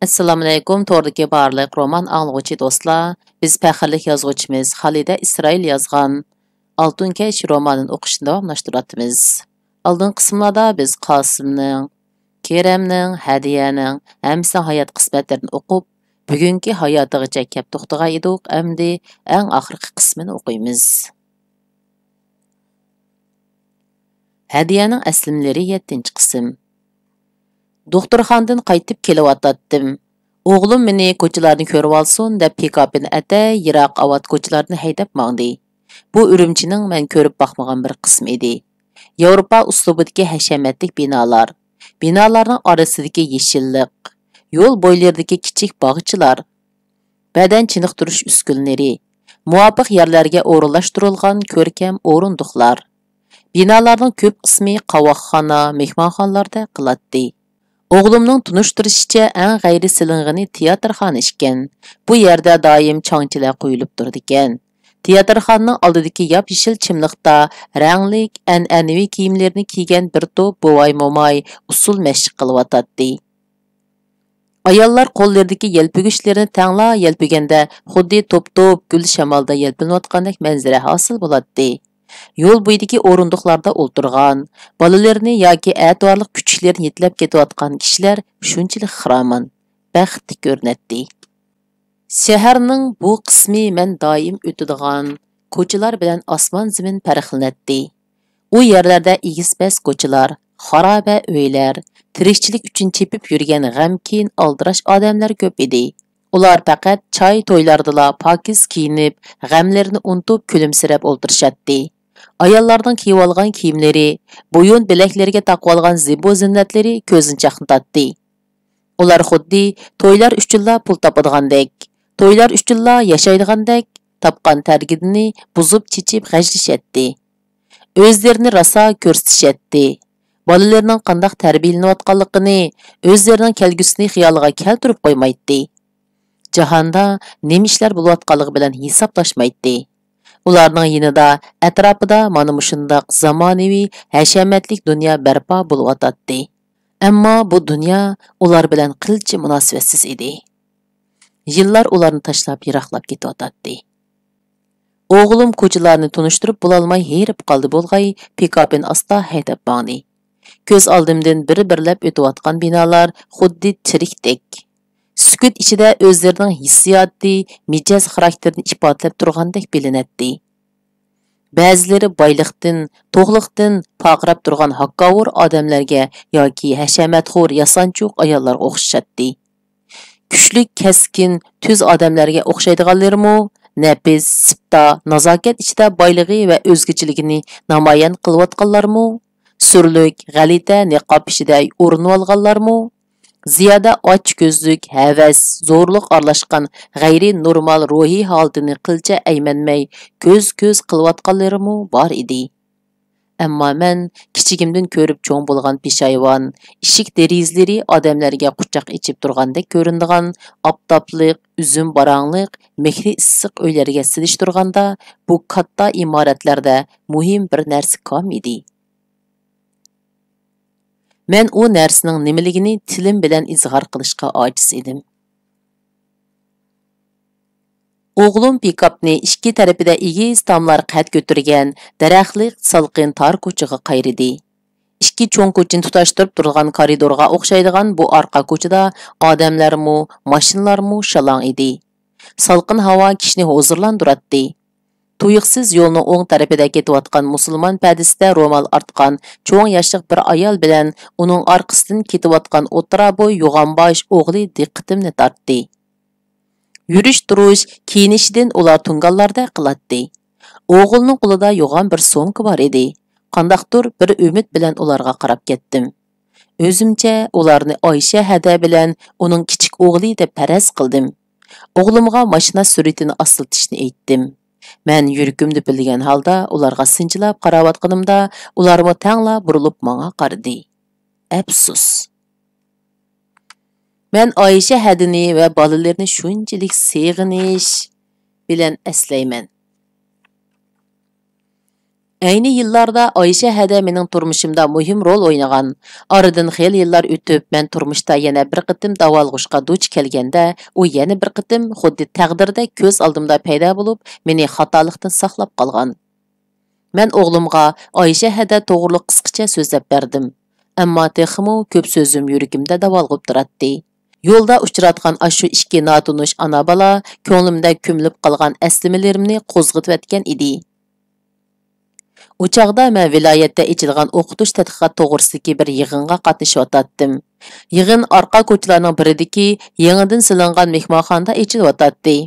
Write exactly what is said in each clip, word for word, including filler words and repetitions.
ئەسسالامۇئەلەيكۇم، توردىكى بارلىق رومان ئاڭلىغۇچى دوستلار. بىز پەخىرلىك يازغۇچىمىز خالىدە ئىسرائىل يازغان ئالتۇن كەش رومانىنى ئوقۇشنى داۋاملاشتۇرۇۋاتىمىز. ئالدىنقى قىسىملاردا بىز قاسىمنىڭ، كېرەمنىڭ، ھەدىيەنىڭ ھەممىسىنىڭ ھايات قىسمەتلىرىنى ئوقۇپ، بۈگۈنكى ھاياتىغىچە كەپ توختىغان ئىدۇق. ئەمدى ئەڭ ئاخىرقى قىسمىنى ئوقۇيمىز. ھەدىيەنىڭ ئەسلىمىلىرى، يەتتىنچى قىسىم. دوختۇرخانىدىن قايتىپ كېلىۋاتاتتىم. ئوغلۇم مېنى كوچىلارنى كۆرۈۋالسۇن دەپ پىكاپىنى ئەتەي يىراق ئاۋات كوچىلاردىن ھەيدەپ ماڭدى. بۇ ئۈرۈمچىنىڭ مەن كۆرۈپ باقمىغان بىر قىسمى ئىدى. ياۋروپا ئۇسلۇبىدىكى ھەشەمەتلىك بىنالار، بىنالارنىڭ ئارىسىدىكى يېشىللىق، يول بويلىرىدىكى كىچىك باغچىلار، بەدەن چېنىقتۇرۇش ئۈسكۈنىلىرى، مۇۋاپىق يەرلەرگە ئورۇنلاشتۇرۇلغان كۆركەم ئورۇندۇقلار. بىنالارنىڭ كۆپ قىسمى قاۋاقخانا، مېھمانخانىلاردەك قىلاتتى. ئوغلۇمنىڭ تونۇشتۇرۇشىچە، ئەڭ غەيرىي سېلىنغىنى تىياتىرخانا ئىكەن. بۇ يەردە دائىم چاڭچىلەر قويۇلۇپ تۇرىدىكەن. تىياتىرخانىنىڭ ئالدىدىكى ياپيېشىل چىملىقتا رەڭلىك، ئەنئەنىۋى كىيىملىرىنى كىيگەن بىر توپ بوۋاي-موماي ئۇسسۇل مەشىق قىلىۋاتاتتى. ئاياللار قوللىرىدىكى يەلپۈگۈچلىرىنى تەڭلا يەلپۈگەندە، خۇددى توپ-توپ گۈل شامالدا يەلپۈنۈۋاتقاندەك مەنزىرە ھاسىل بولاتتى. يول بويىدىكى ئورۇندۇقلاردا ئولتۇرغان، بالىلىرىنى ياكى ئەتىۋارلىق كۈچۈكلىرىنى يېتىلەپ كېتىۋاتقان كىشىلەر شۇنچىلىك خىرامان، بەختلىك كۆرۈنەتتى. شەھەرنىڭ بۇ قىسمى مەن دائىم ئۆتىدىغان كوچىلار بىلەن ئاسمان-زېمىن پەرقلىنەتتى. ئۇ يەرلەردە ئېگىز-پەس كوچىلار، خارابە ئۆيلەر، تىرىكچىلىك ئۈچۈن چېپىپ يۈرگەن غەمكىن، ئالدىراش ئادەملەر كۆپ ئىدى. ئۇلار پەقەت چاي تويلاردىلا پاكىز كىيىنىپ، غەملىرىنى ئۇنتۇپ، كۈلۈمسىرەپ ئولتۇرۇشاتتى. ئاياللارنىڭ كىيىۋالغان كىيىملىرى، بويۇن بىلەكلىرىگە تاقىۋالغان زىبۇ-زىننەتلىرى كۆزنى چاقنىتاتتى. ئۇلار خۇددى تويلار ئۈچۈنلا پۇل تاپىدىغاندەك، تويلار ئۈچۈنلا ياشايدىغاندەك، تاپقان تەرگىنىنى بۇزۇپ-چېچىپ غەجلىشەتتى. ئۆزلىرىنى راسا كۆرسىتىشەتتى. بالىلىرىنىڭ قانداق تەربىيەلىنىۋاتقانلىقىنى، ئۆزلىرىنىڭ كەلگۈسىنى خىيالىغا كەلتۈرۈپ قويمايتتى. جاھاندا نېمە ئىشلار بولۇۋاتقانلىقى بىلەن ھېسابلاشمايتتى. ئۇلارنىڭ يېنىدا، ئەتراپىدا مانا مۇشۇنداق زامانىۋى، ھەشەمەتلىك دۇنيا بەرپا بولۇۋاتاتتى. ئەمما بۇ دۇنيا ئۇلار بىلەن قىلچە مۇناسىۋەتسىز ئىدى. يىللار ئۇلارنى تاشلاپ يىراقلاپ كېتىۋاتاتتى. ئوغلۇم كوچىلارنى تونۇشتۇرۇپ بولالماي ھېرىپ قالدى بولغاي، پىكاپىنى ئاستا ھەيدەپ ماڭدى. كۆز ئالدىمدىن بىر-بىرلەپ ئۆتۈۋاتقان بىنالار خۇددى تىرىكتەك، سۈكۈت ئىچىدە ئۆزلىرىنىڭ ھېسسىياتى، مىجەز خاراكتېرىنى ئىپادىلەپ تۇرغاندەك بىلىنەتتى. بەزىلىرى بايلىقتىن، توقلۇقتىن پارقىراپ تۇرغان ھاكاۋۇر ئادەملەرگە ياكى ھەشەمەتخور ياسانچۇق ئاياللارغا ئوخشىشاتتى. كۈچلۈك، كەسكىن، تۈز ئادەملەرگە ئوخشايدىغانلىرىمۇ، نەپىس، سىپتا، نازاكەت ئىچىدە بايلىقى ۋە ئۆزگىچىلىكىنى نامايان قىلىۋاتقانلارمۇ، سۈرلۈك، غەلىتە نىقاب ئىچىدە ئورۇنۇۋالغانلارمۇ، زىيادە ئاچكۆزلۈك، ھەۋەس، زورلۇق ئارىلاشقان غەيرىي نورمال روھىي ھالىتىنى قىلچە ئەيمەنمەي كۆز-كۆز قىلىۋاتقانلىرىمۇ بار ئىدى. ئەمما مەن كىچىكىمدىن كۆرۈپ چوڭ بولغان پېشايۋان، ئىشىك دېرىزىلىرى ئادەملەرگە قۇچاق ئېچىپ تۇرغاندەك كۆرۈنىدىغان ئاپتاپلىق، ئۈزۈم باراڭلىق، مېھرى ئىسسىق ئۆيلەرگە سېلىشتۇرغاندا، بۇ كاتتا ئىمارەتلەردە مۇھىم بىر نەرسە كام ئىدى. مەن ئۇ نەرسىنىڭ نېمىلىكىنى تىلىم بىلەن ئىزھار قىلىشقا ئاجىز ئىدىم. ئوغلۇم پىكاپنى ئىككى تەرىپىدە ئېگىز تاملار قەد كۆتۈرگەن دەرەخلىك سالقىن تار كوچىغا قايرىدى. ئىككى چوڭ كوچىنى تۇتاشتۇرۇپ تۇرغان كارىدورغا ئوخشايدىغان بۇ ئارقا كوچىدا ئادەملەرمۇ، ماشىنىلارمۇ شالاڭ ئىدى. سالقىن ھاۋا كىشىنى ھۇزۇرلاندۇراتتى. تۇيۇقسىز يولنىڭ ئوڭ تەرىپىدە كېتىۋاتقان مۇسۇلمان پەدىسىدە رومال ئارتقان چوڭ ياشلىق بىر ئايال بىلەن ئۇنىڭ ئارقىسىدىن كېتىۋاتقان ئوتتۇرا بوي يوغان باش ئوغلى دىققىتىمنى تارتتى. يۈرۈش-تۇرۇش، كىيىنىشىدىن ئۇلار تۇڭگانلاردەك قىلاتتى. ئوغلىنىڭ قولىدا يوغان بىر سومكا بار ئىدى. قانداقتۇر بىر ئۈمىد بىلەن ئۇلارغا قاراپ كەتتىم. ئۆزۈمچە ئۇلارنى ئايشە ھەدە بىلەن ئۇنىڭ كىچىك ئوغلى دەپ پەرەز قىلدىم. ئوغلۇمغا ماشىنا سۈرئىتىنى ئاستىلىتىشنى ئېيتتىم. مەن يۈرىكىم دۈپۈلدىگەن ھالدا ئۇلارغا سىنچىلاپ قاراۋاتقىنىمدا، ئۇلارمۇ تەڭلا بۇرۇلۇپ ماڭا قارىدى. ئەپسۇس! مەن ئايشە ھەدىنى ۋە بالىلىرىنى شۇنچىلىك سېغىنىش بىلەن ئەسلەيمەن. ئەينى يىللاردا ئايشە ھەدە مېنىڭ تۇرمۇشۇمدا مۇھىم رول ئوينىغان. ئارىدىن خېلى يىللار ئۆتۈپ، مەن تۇرمۇشتا يەنە بىر قېتىم داۋالغۇشقا دۇچ كەلگەندە، ئۇ يەنە بىر قېتىم خۇددى تەقدىردەك كۆز ئالدىمدا پەيدا بولۇپ، مېنى خاتالىقتىن ساقلاپ قالغان. مەن ئوغلۇمغا ئايشە ھەدە توغرۇلۇق قىسقىچە سۆزلەپ بەردىم. ئەمما تېخىمۇ كۆپ سۆزۈم يۈرىكىمدە داۋالغۇپ تۇراتتى. يولدا ئۇچراتقان ئاشۇ ئىككى ناتونۇش ئانا-بالا كۆڭلۈمدە كۆمۈلۈپ قالغان ئەسلىمىلىرىمنى قوزغىتىۋەتكەن ئىدى. ئۇ چاغدا مەن ۋىلايەتتە ئېچىلغان ئوقۇتۇش تەتقىقات توغرىسىدىكى بىر يىغىنغا قاتنىشىۋاتاتتىم. يىغىن ئارقا كوچىلارنىڭ بىرىدىكى يېڭىدىن سېلىنغان مېھمانخانىدا ئېچىلىۋاتاتتى.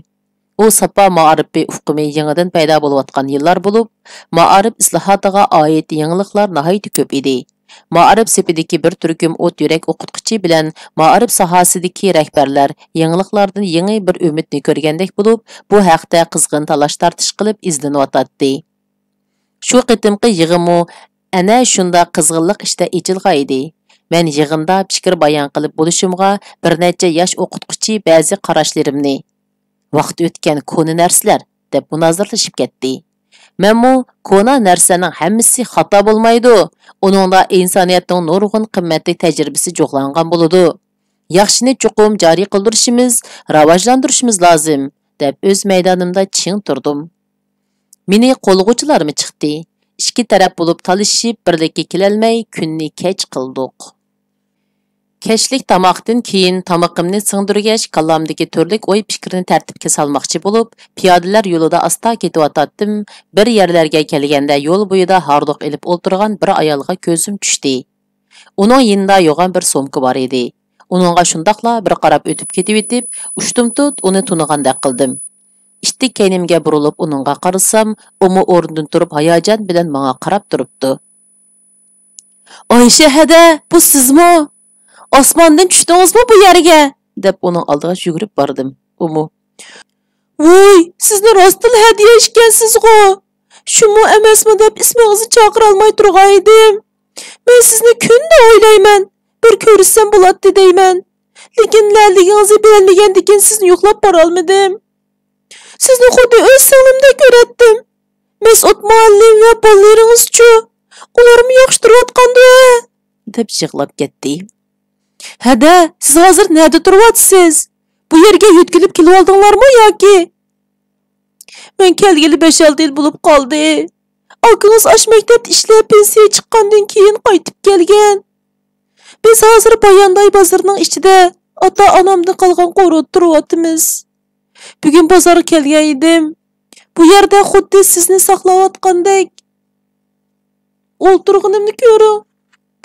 ئۇ ساپا مائارىپى ئۇقۇمى يېڭىدىن پەيدا بولۇۋاتقان يىللار بولۇپ، مائارىپ ئىسلاھاتىغا ئائىت يېڭىلىقلار ناھايىتى كۆپ ئىدى. مائارىپ سېپىدىكى بىر تۈركۈم ئوت يۈرەك ئوقۇتقۇچى بىلەن مائارىپ ساھەسىدىكى رەھبەرلەر يېڭىلىقلاردىن يېڭى بىر ئۈمىدنى كۆرگەندەك بولۇپ، بۇ ھەقتە قىزغىن تالاش-تارتىش قىلىپ ئىزدىنىۋاتاتتى. شۇ قېتىمقى يىغىنمۇ ئەنە شۇنداق قىزغىنلىق ئىچىدە ئېچىلغان ئىدى. مەن يىغىندا پىكىر بايان قىلىپ بولۇشۇمغا، بىر نەچچە ياش ئوقۇتقۇچى بەزى قاراشلىرىمنى، «ۋاقتى ئۆتكەن كونا نەرسىلەر» دەپ مۇنازىرىلىشىپ كەتتى. مەنمۇ، «كونا نەرسىلەرنىڭ ھەممىسى خاتا بولمايدۇ، ئۇنىڭدا ئىنسانىيەتنىڭ نۇرغۇن قىممەتلىك تەجرىبىسى جۇغلانغان بولىدۇ. ياخشىنى چوقۇم جارى قىلدۇرۇشىمىز، راۋاجلاندۇرۇشىمىز لازىم» دەپ ئۆز مەيدانىمدا چىڭ تۇردۇم. مېنى قوللىغۇچىلارمۇ چىقتى. ئىككى تەرەپ بولۇپ تالىشىشىپ، بىرلىككە كېلەلمەي، كۈننى كەچ قىلدۇق. كەچلىك تاماقتىن كېيىن تامىقىمنى سىڭدۈرگەچ، كاللامدىكى تۈرلۈك ئوي-پىكىرنى تەرتىپكە سالماقچى بولۇپ، پىيادىلەر يولىدا ئاستا كېتىۋاتاتتىم. بىر يەرلەرگە كەلگەندە، يول بويىدا ھاردۇق ئېلىپ ئولتۇرغان بىر ئايالغا كۆزۈم چۈشتى. ئۇنىڭ يېنىدا يوغان بىر سومكا بار ئىدى. ئۇنىڭغا شۇنداقلا بىر قاراپ ئۆتۈپ كېتىۋېتىپ، ئۇشتۇمتۇت ئۇنى تونۇغاندەك قىلدىم. ئىتتىك كەينىمگە بۇرۇلۇپ ئۇنىڭغا قارىسام، ئۇمۇ ئورنىدىن تۇرۇپ ھاياجان بىلەن ماڭا قاراپ تۇرۇپتۇ. «ئايشە ھەدە، بۇ سىزمۇ؟ ئاسماندىن چۈشتىڭىزمۇ بۇ يەرگە؟» دەپ ئۇنىڭ ئالدىغا يۈگۈرۈپ باردىم. ئۇمۇ، «ۋوي، سىزنى راستتىنلا ھەدىيە ئىكەنسىزغۇ! شۇمۇ ئەمەسمۇ دەپ ئىسمىڭىزنى چاقىرالماي تۇرغان ئىدىم. مەن سىزنى كۈندە ئويلايمەن. بىر كۆرۈشسەم بولاتتى دەيمەن. لېكىن لەلىگىڭىزنى بېرەلمىگەندىكىن سىزنى يوقلاپ بارالمىدىم. سىزنى خۇددى ئۆز سىڭلىمدەك كۆرەتتىم. مەسئۇد مۇئەللىم ۋە بالىلىرىڭىزچۇ؟ ئۇلارمۇ ياخشى تۇرۇۋاتقاندۇ ھە؟» دەپ يىغلاپ كەتتى. «ھەدە، سىز ھازىر نەدە تۇرۇۋاتىسىز؟ بۇ يەرگە يۆتكىلىپ كېلىۋالدىڭلارمۇ ياكى؟» «مەن كەلگىلى بەش-ئالتە يىل بولۇپ قالدى. ئاكىڭىز ئاشۇ مەكتەپتە ئىشلەپ، پېنسىيە چىققاندىن كېيىن قايتىپ كەلگەن. بىز ھازىر بايانداي بازىرىنىڭ ئىچىدە ئاتا-ئانامدىن قالغان قورۇدا تۇرۇۋاتىمىز. بۈگۈن بازارغا كەلگەن ئىدىم. بۇ يەردە خۇددى سىزنى ساقلاۋاتقاندەك. ئولتۇرغىنىمنى كۆرۈڭ»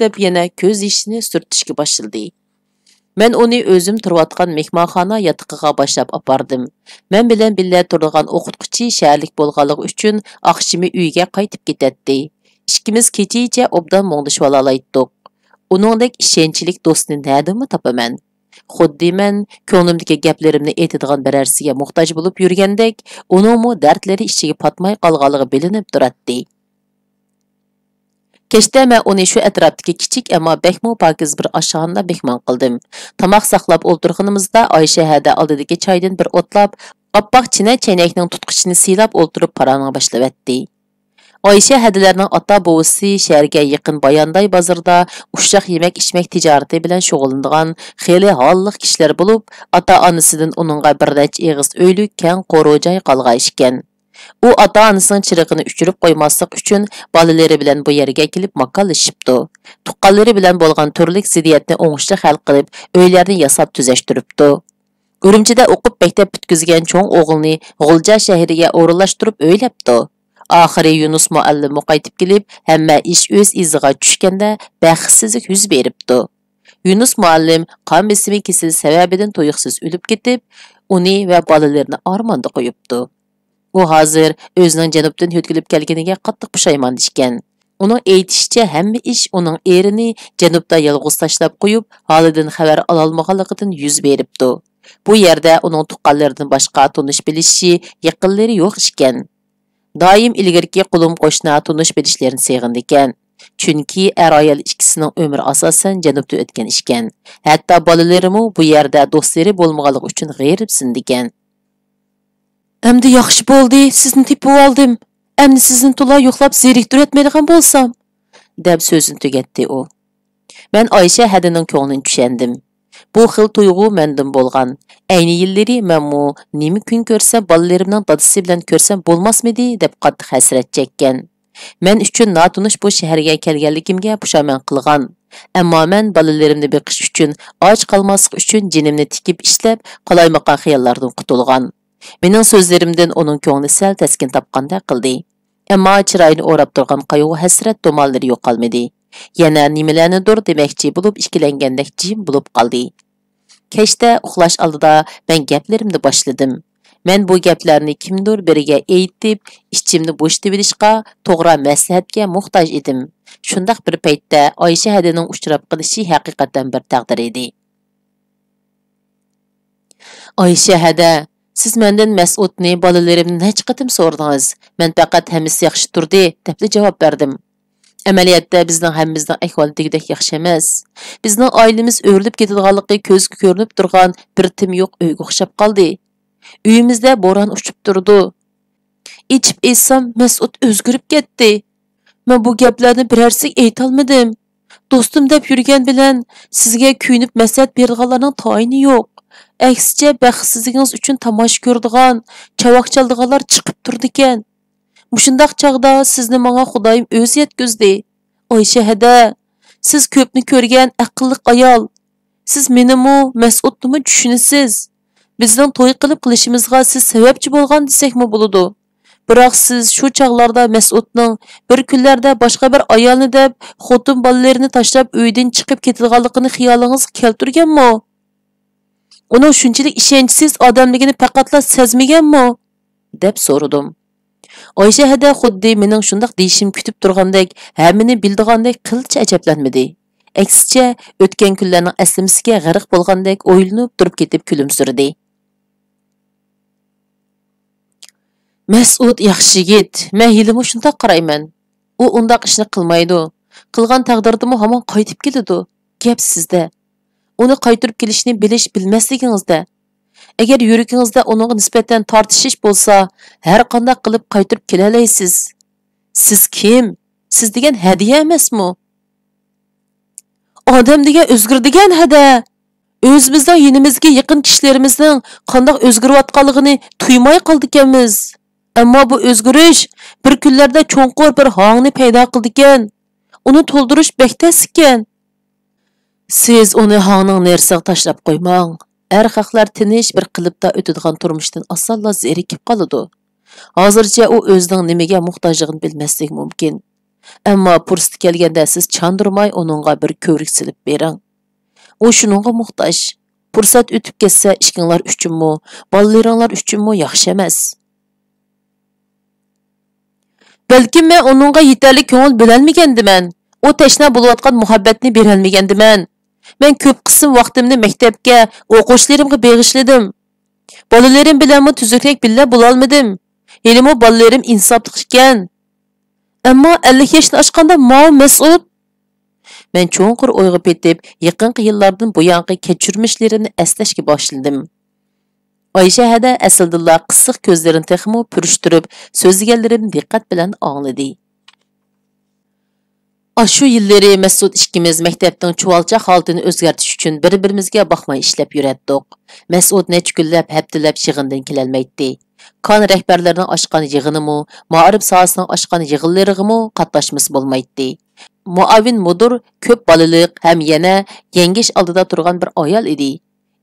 دەپ يەنە كۆز يېشىنى سۈرتۈشكە باشلىدى. مەن ئۇنى ئۆزۈم تۇرۇۋاتقان مېھمانخانا ياتىقىغا باشلاپ ئاپاردىم. مەن بىلەن بىللە تۇرىدىغان ئوقۇتقۇچى شەھەرلىك بولغانلىقى ئۈچۈن ئاخشىمى ئۆيىگە قايتىپ كېتەتتى. ئىككىمىز كېچىچە ئوبدان مۇڭدىشىۋالالايتتۇق. ئۇنىڭدەك ئىشەنچلىك دوستنى نەدىنمۇ تاپىمەن؟ خۇددى مەن كۆڭلۈمدىكى گەپلىرىمنى ئېيتىدىغان بىرەرسىگە موھتاج بولۇپ يۈرگەندەك، ئۇنىڭمۇ دەردلىرى ئىچىگە پاتماي قالغانلىقى بىلىنىپ تۇراتتى. كەچتە مەن ئۇنى شۇ ئەتراپتىكى كىچىك، ئەمما بەكمۇ پاكىز بىر ئاشخانىدا مېھمان قىلدىم. تاماق ساقلاپ ئولتۇرغىنىمىزدا، ئايشە ھەدە ئالدىدىكى چايدىن بىر ئوتلاپ، ئاپئاق چىنە چەينەكنىڭ تۇتقۇچىنى سىيلاپ ئولتۇرۇپ پاراڭ باشلىۋەتتى. ئايشە ھەدىلەرنىڭ ئاتا-بوۋىسى شەھەرگە يېقىن بايانداي بازىرىدا ئۇششاق يېمەك-ئىچمەك تىجارىتى بىلەن شۇغۇللىنىدىغان خېلى ھاللىق كىشىلەر بولۇپ، ئاتا-ئانىسىدىن ئۇنىڭغا بىر نەچچە ئېغىز ئۆيلۈك كەڭ قورۇ جاي قالغان ئىكەن. ئۇ ئاتا-ئانىسىنىڭ چىرىغىنى ئۆچۈرۈپ قويماسلىق ئۈچۈن، بالىلىرى بىلەن بۇ يەرگە كېلىپ ماكانلىشىپتۇ. تۇغقانلىرى بىلەن بولغان تۈرلۈك زىددىيەتنى ئوڭۇشلۇق ھەل قىلىپ، ئۆيلەرنى ياساپ تۈزەشتۈرۈپتۇ. ئۈرۈمچىدە ئوقۇپ مەكتەپ پۈتكۈزگەن چوڭ ئوغلىنى غۇلجا شەھىرىگە ئورۇنلاشتۇرۇپ ئۆيلەپتۇ. ئاخىرى يۇنۇس مۇئەللىممۇ قايتىپ كېلىپ، ھەممە ئىش ئۆز ئىزىغا چۈشكەندە، بەختسىزلىك يۈز بېرىپتۇ. يۇنۇس مۇئەللىم قان بېسىمى كېسىلى سەۋەبىدىن تۇيۇقسىز ئۆلۈپ كېتىپ، ئۇنى ۋە بالىلىرىنى ئارماندا قويۇپتۇ. ئۇ ھازىر ئۆزىنىڭ جەنۇبتىن يۆتكىلىپ كەلگىنىگە قاتتىق پۇشايمان ئىكەن. ئۇنىڭ ئېيتىشىچە، ھەممە ئىش ئۇنىڭ ئېرىنى جەنۇبتا يالغۇز تاشلاپ قويۇپ، ھالىدىن خەۋەر ئالالمىغانلىقىدىن يۈز بېرىپتۇ. بۇ يەردە ئۇنىڭ تۇغقانلىرىدىن باشقا تونۇش-بىلىشى، يېقىنلىرى يوق ئىكەن. دائىم ئىلگىرىكى قولۇم-قوشنا تونۇش-بىلىشلىرىنى سېغىنىدىكەن. چۈنكى ئەر-ئايال ئىككىسىنىڭ ئۆمرى ئاساسەن جەنۇبتا ئۆتكەن ئىكەن. ھەتتا بالىلىرىمۇ بۇ يەردە دوستلىرى بولمىغانلىقى ئۈچۈن غېرىبسىنىدىكەن. «ئەمدى ياخشى بولدى، سىزنى تېپىۋالدىم. ئەمدى سىزنى تولا يوقلاپ زېرىكتۈرۈۋەتمەيدىغان بولسام، دەپ سۆزىنى تۈگەتتى ئۇ. مەن ئايشە ھەدىنىڭ كۆڭلىنى چۈشەندىم. بۇ خىل تۇيغۇ مەندىمۇ بولغان. ئەينى يىللىرى مەنمۇ نېمە كۈن كۆرسەم، بالىلىرىمنىڭ دادىسى بىلەن كۆرسەم بولماسمىدى دەپ قاتتىق ھەسرەت چەككەن. مەن ئۈچۈن ناتونۇش بۇ شەھەرگە كەلگەنلىكىمگە پۇشايمان قىلغان. ئەمما مەن بالىلىرىمنى بېقىش ئۈچۈن، ئاچ قالماسلىق ئۈچۈن جېنىمنى تىكىپ ئىشلەپ، قالايمىقان خىياللاردىن قۇتۇلغان. مېنىڭ سۆزلىرىمدىن ئۇنىڭ كۆڭلى سەل تەسكىن تاپقاندەك قىلدى. ئەمما چىرايىنى ئوراپ تۇرغان قايغۇ-ھەسرەت تۇمانلىرى يوقالمىدى. يەنە نېمىلەرنىدۇر دېمەكچى بولۇپ، ئىككىلەنگەندەك جىم بولۇپ قالدى. كەچتە ئۇخلاش ئالدىدا مەن گەپلىرىمنى باشلىدىم. مەن بۇ گەپلەرنى كىمدۇر بىرىگە ئېيتىپ، ئىچىمنى بوشىتىۋېلىشقا، توغرا مەسلىھەتكە موھتاج ئىدىم. شۇنداق بىر پەيتتە ئايشە ھەدىنىڭ ئۇچراپ قېلىشى ھەقىقەتەن بىر تەقدىر ئىدى. ئايشە ھەدە، سىز مەندىن مەسئۇدنى، بالىلىرىمنى نەچچە قېتىم سورىدىڭىز. مەن پەقەت «ھەممىسى ياخشى تۇردى» دەپلا جاۋاب بەردىم. ئەمەلىيەتتە بىزنىڭ ھەممىمىزنىڭ ئەھۋالى دېگۈدەك ياخشى ئەمەس. بىزنىڭ ئائىلىمىز ئۆرۈلۈپ كېتىدىغانلىقى كۆزگە كۆرۈنۈپ تۇرغان بىر تىم يوق ئۆيگە ئوخشاپ قالدى. ئۆيىمىزدە بوران ئۇچۇپ تۇرىدۇ. ئېچىپ ئېيتسام، مەسئۇد ئۆزگىرىپ كەتتى. مەن بۇ گەپلەرنى بىرەرسىگە ئېيتالمىدىم. دوستۇم دەپ يۈرگەن بىلەن سىزگە كۆيۈنۈپ مەسلىھەت بېرىدىغانلارنىڭ تايىنى يوق. ئەكسىچە، بەختسىزلىكىڭىز ئۈچۈن تاماشا كۆرىدىغان، چاۋاك چالىدىغانلار چىقىپ تۇرىدىكەن. مۇشۇنداق چاغدا سىزنى ماڭا خۇدايىم ئۆزى يەتكۈزدى. ئايشە ھەدە، سىز كۆپنى كۆرگەن ئەقىللىق ئايال. سىز مېنىمۇ، مەسئۇدنىمۇ چۈشىنىسىز. بىزنىڭ توي قىلىپ قېلىشىمىزغا سىز سەۋەبچى بولغان دېسەكمۇ بولىدۇ. بىراق سىز شۇ چاغلاردا مەسئۇدنىڭ بىر كۈنلەردە باشقا بىر ئايالنى دەپ، خوتۇن بالىلىرىنى تاشلاپ ئۆيدىن چىقىپ كېتىدىغانلىقىنى خىيالىڭىزغا كەلتۈرگەنمۇ؟ ئۇنىڭ شۇنچىلىك ئىشەنچسىز ئادەملىكىنى پەقەتلا سەزمىگەنمۇ؟ دەپ سورىدىم. ئايشە ھەدە خۇددى مېنىڭ شۇنداق دېيىشىمنى كۈتۈپ تۇرغاندەك، ھەممىنى بىلىدىغاندەك قىلچە ئەجەبلەنمىدى. ئەكسىچە، ئۆتكەن كۈنلەرنىڭ ئەسلىمىسىگە غەرق بولغاندەك ئويلىنىپ تۇرۇپ كېتىپ كۈلۈمسىرىدى. مەسئۇد ياخشى يىگىت، مەن ھېلىمۇ شۇنداق قارايمەن. ئۇ ئۇنداق ئىشنى قىلمايدۇ. قىلغان تەقدىردىمۇ ھامان قايتىپ كېلىدۇ. گەپ سىزدە. ئۇنى قايتۇرۇپ كېلىشنى بىلىش بىلمەسلىكىڭىزدە. ئەگەر يۈرىكىڭىزدە ئۇنىڭغا نىسبەتەن تارتىشىش بولسا، ھەر قانداق قىلىپ قايتۇرۇپ كېلەلەيسىز. سىز كىم؟ سىز دېگەن ھەدىيە ئەمەسمۇ؟ ئادەم دېگەن ئۆزگىرىدىكەن ھەدە. ئۆزىمىزنىڭ يېنىمىزدىكى يېقىن كىشىلىرىمىزنىڭ قانداق ئۆزگىرىۋاتقانلىقىنى تۇيماي قالىدىكەنمىز. ئەمما بۇ ئۆزگىرىش بىر كۈنلەردە چوڭقۇر بىر ھاڭنى پەيدا قىلىدىكەن. ئۇنى تولدۇرۇش بەك تەسكەن. سىز ئۇنى ھاڭنىڭ نېرىسىغا تاشلاپ قويماڭ. ئەر خەقلەر تىنچ بىر قېلىپتا ئۆتىدىغان تۇرمۇشتىن ئاسانلا زېرىكىپ قالىدۇ. ھازىرچە ئۇ ئۆزىنىڭ نېمىگە موھتاجلىقىنى بىلمەسلىكى مۇمكىن. ئەمما پۇرسىتى كەلگەندە سىز چاندۇرماي ئۇنىڭغا بىر كۆۋرۈك سېلىپ بېرىڭ. ئۇ شۇنىڭغا موھتاج. پۇرسەت ئۆتۈپ كەتسە، ئىككىڭلار ئۈچۈنمۇ، بالىلىرىڭلار ئۈچۈنمۇ ياخشى ئەمەس. بەلكىم مەن ئۇنىڭغا يېتەرلىك كۆڭۈل بۆلەلمىگەندىمەن. ئۇ تەشنا بولۇۋاتقان مۇھەببەتنى بېرەلمىگەندىمەن. مەن كۆپ قىسىم ۋاقتىمنى مەكتەپكە، ئوقۇغۇچىلىرىمغا بېغىشلىدىم. بالىلىرىم بىلەنمۇ تۈزۈكرەك بىللە بولالمىدىم. ھېلىمۇ بالىلىرىم ئىنساپلىق ئىكەن. ئەمما ئەللىك ياشنى ئاشقاندا ماۋۇ مەسئۇد. مەن چوڭقۇر ئويغا پېتىپ، يېقىنقى يىللاردىن بۇيانقى كەچۈرمىشلىرىمنى ئەسلەشكە باشلىدىم. ئايشە ھەدە ئەسلىدىنلا قىسىق كۆزلىرىنى تېخىمۇ پۈرۈشتۈرۈپ، سۆزلىگەنلىرىمنى دىققەت بىلەن ئاڭلىدى. ئاشۇ يىللىرى مەسئۇد ئىككىمىز مەكتەپنىڭ چۇۋالچاق ھالىتىنى ئۆزگەرتىش ئۈچۈن بىر-بىرىمىزگە باقماي ئىشلەپ يۈرەتتۇق. مەسئۇد نەچچە كۈنلەپ، ھەپتىلەپ يىغىندىن كېلەلمەيتتى. كان رەھبەرلىرىنىڭ ئاچقان يىغىنىمۇ، مائارىپ ساھەسىنىڭ ئاچقان يىغىنلىرىغىمۇ قاتناشمىسا بولمايتتى. مۇئاۋىن مۇدىر كۆپ بالىلىق ھەم يەنە يەڭگىش ئالدىدا تۇرغان بىر ئايال ئىدى.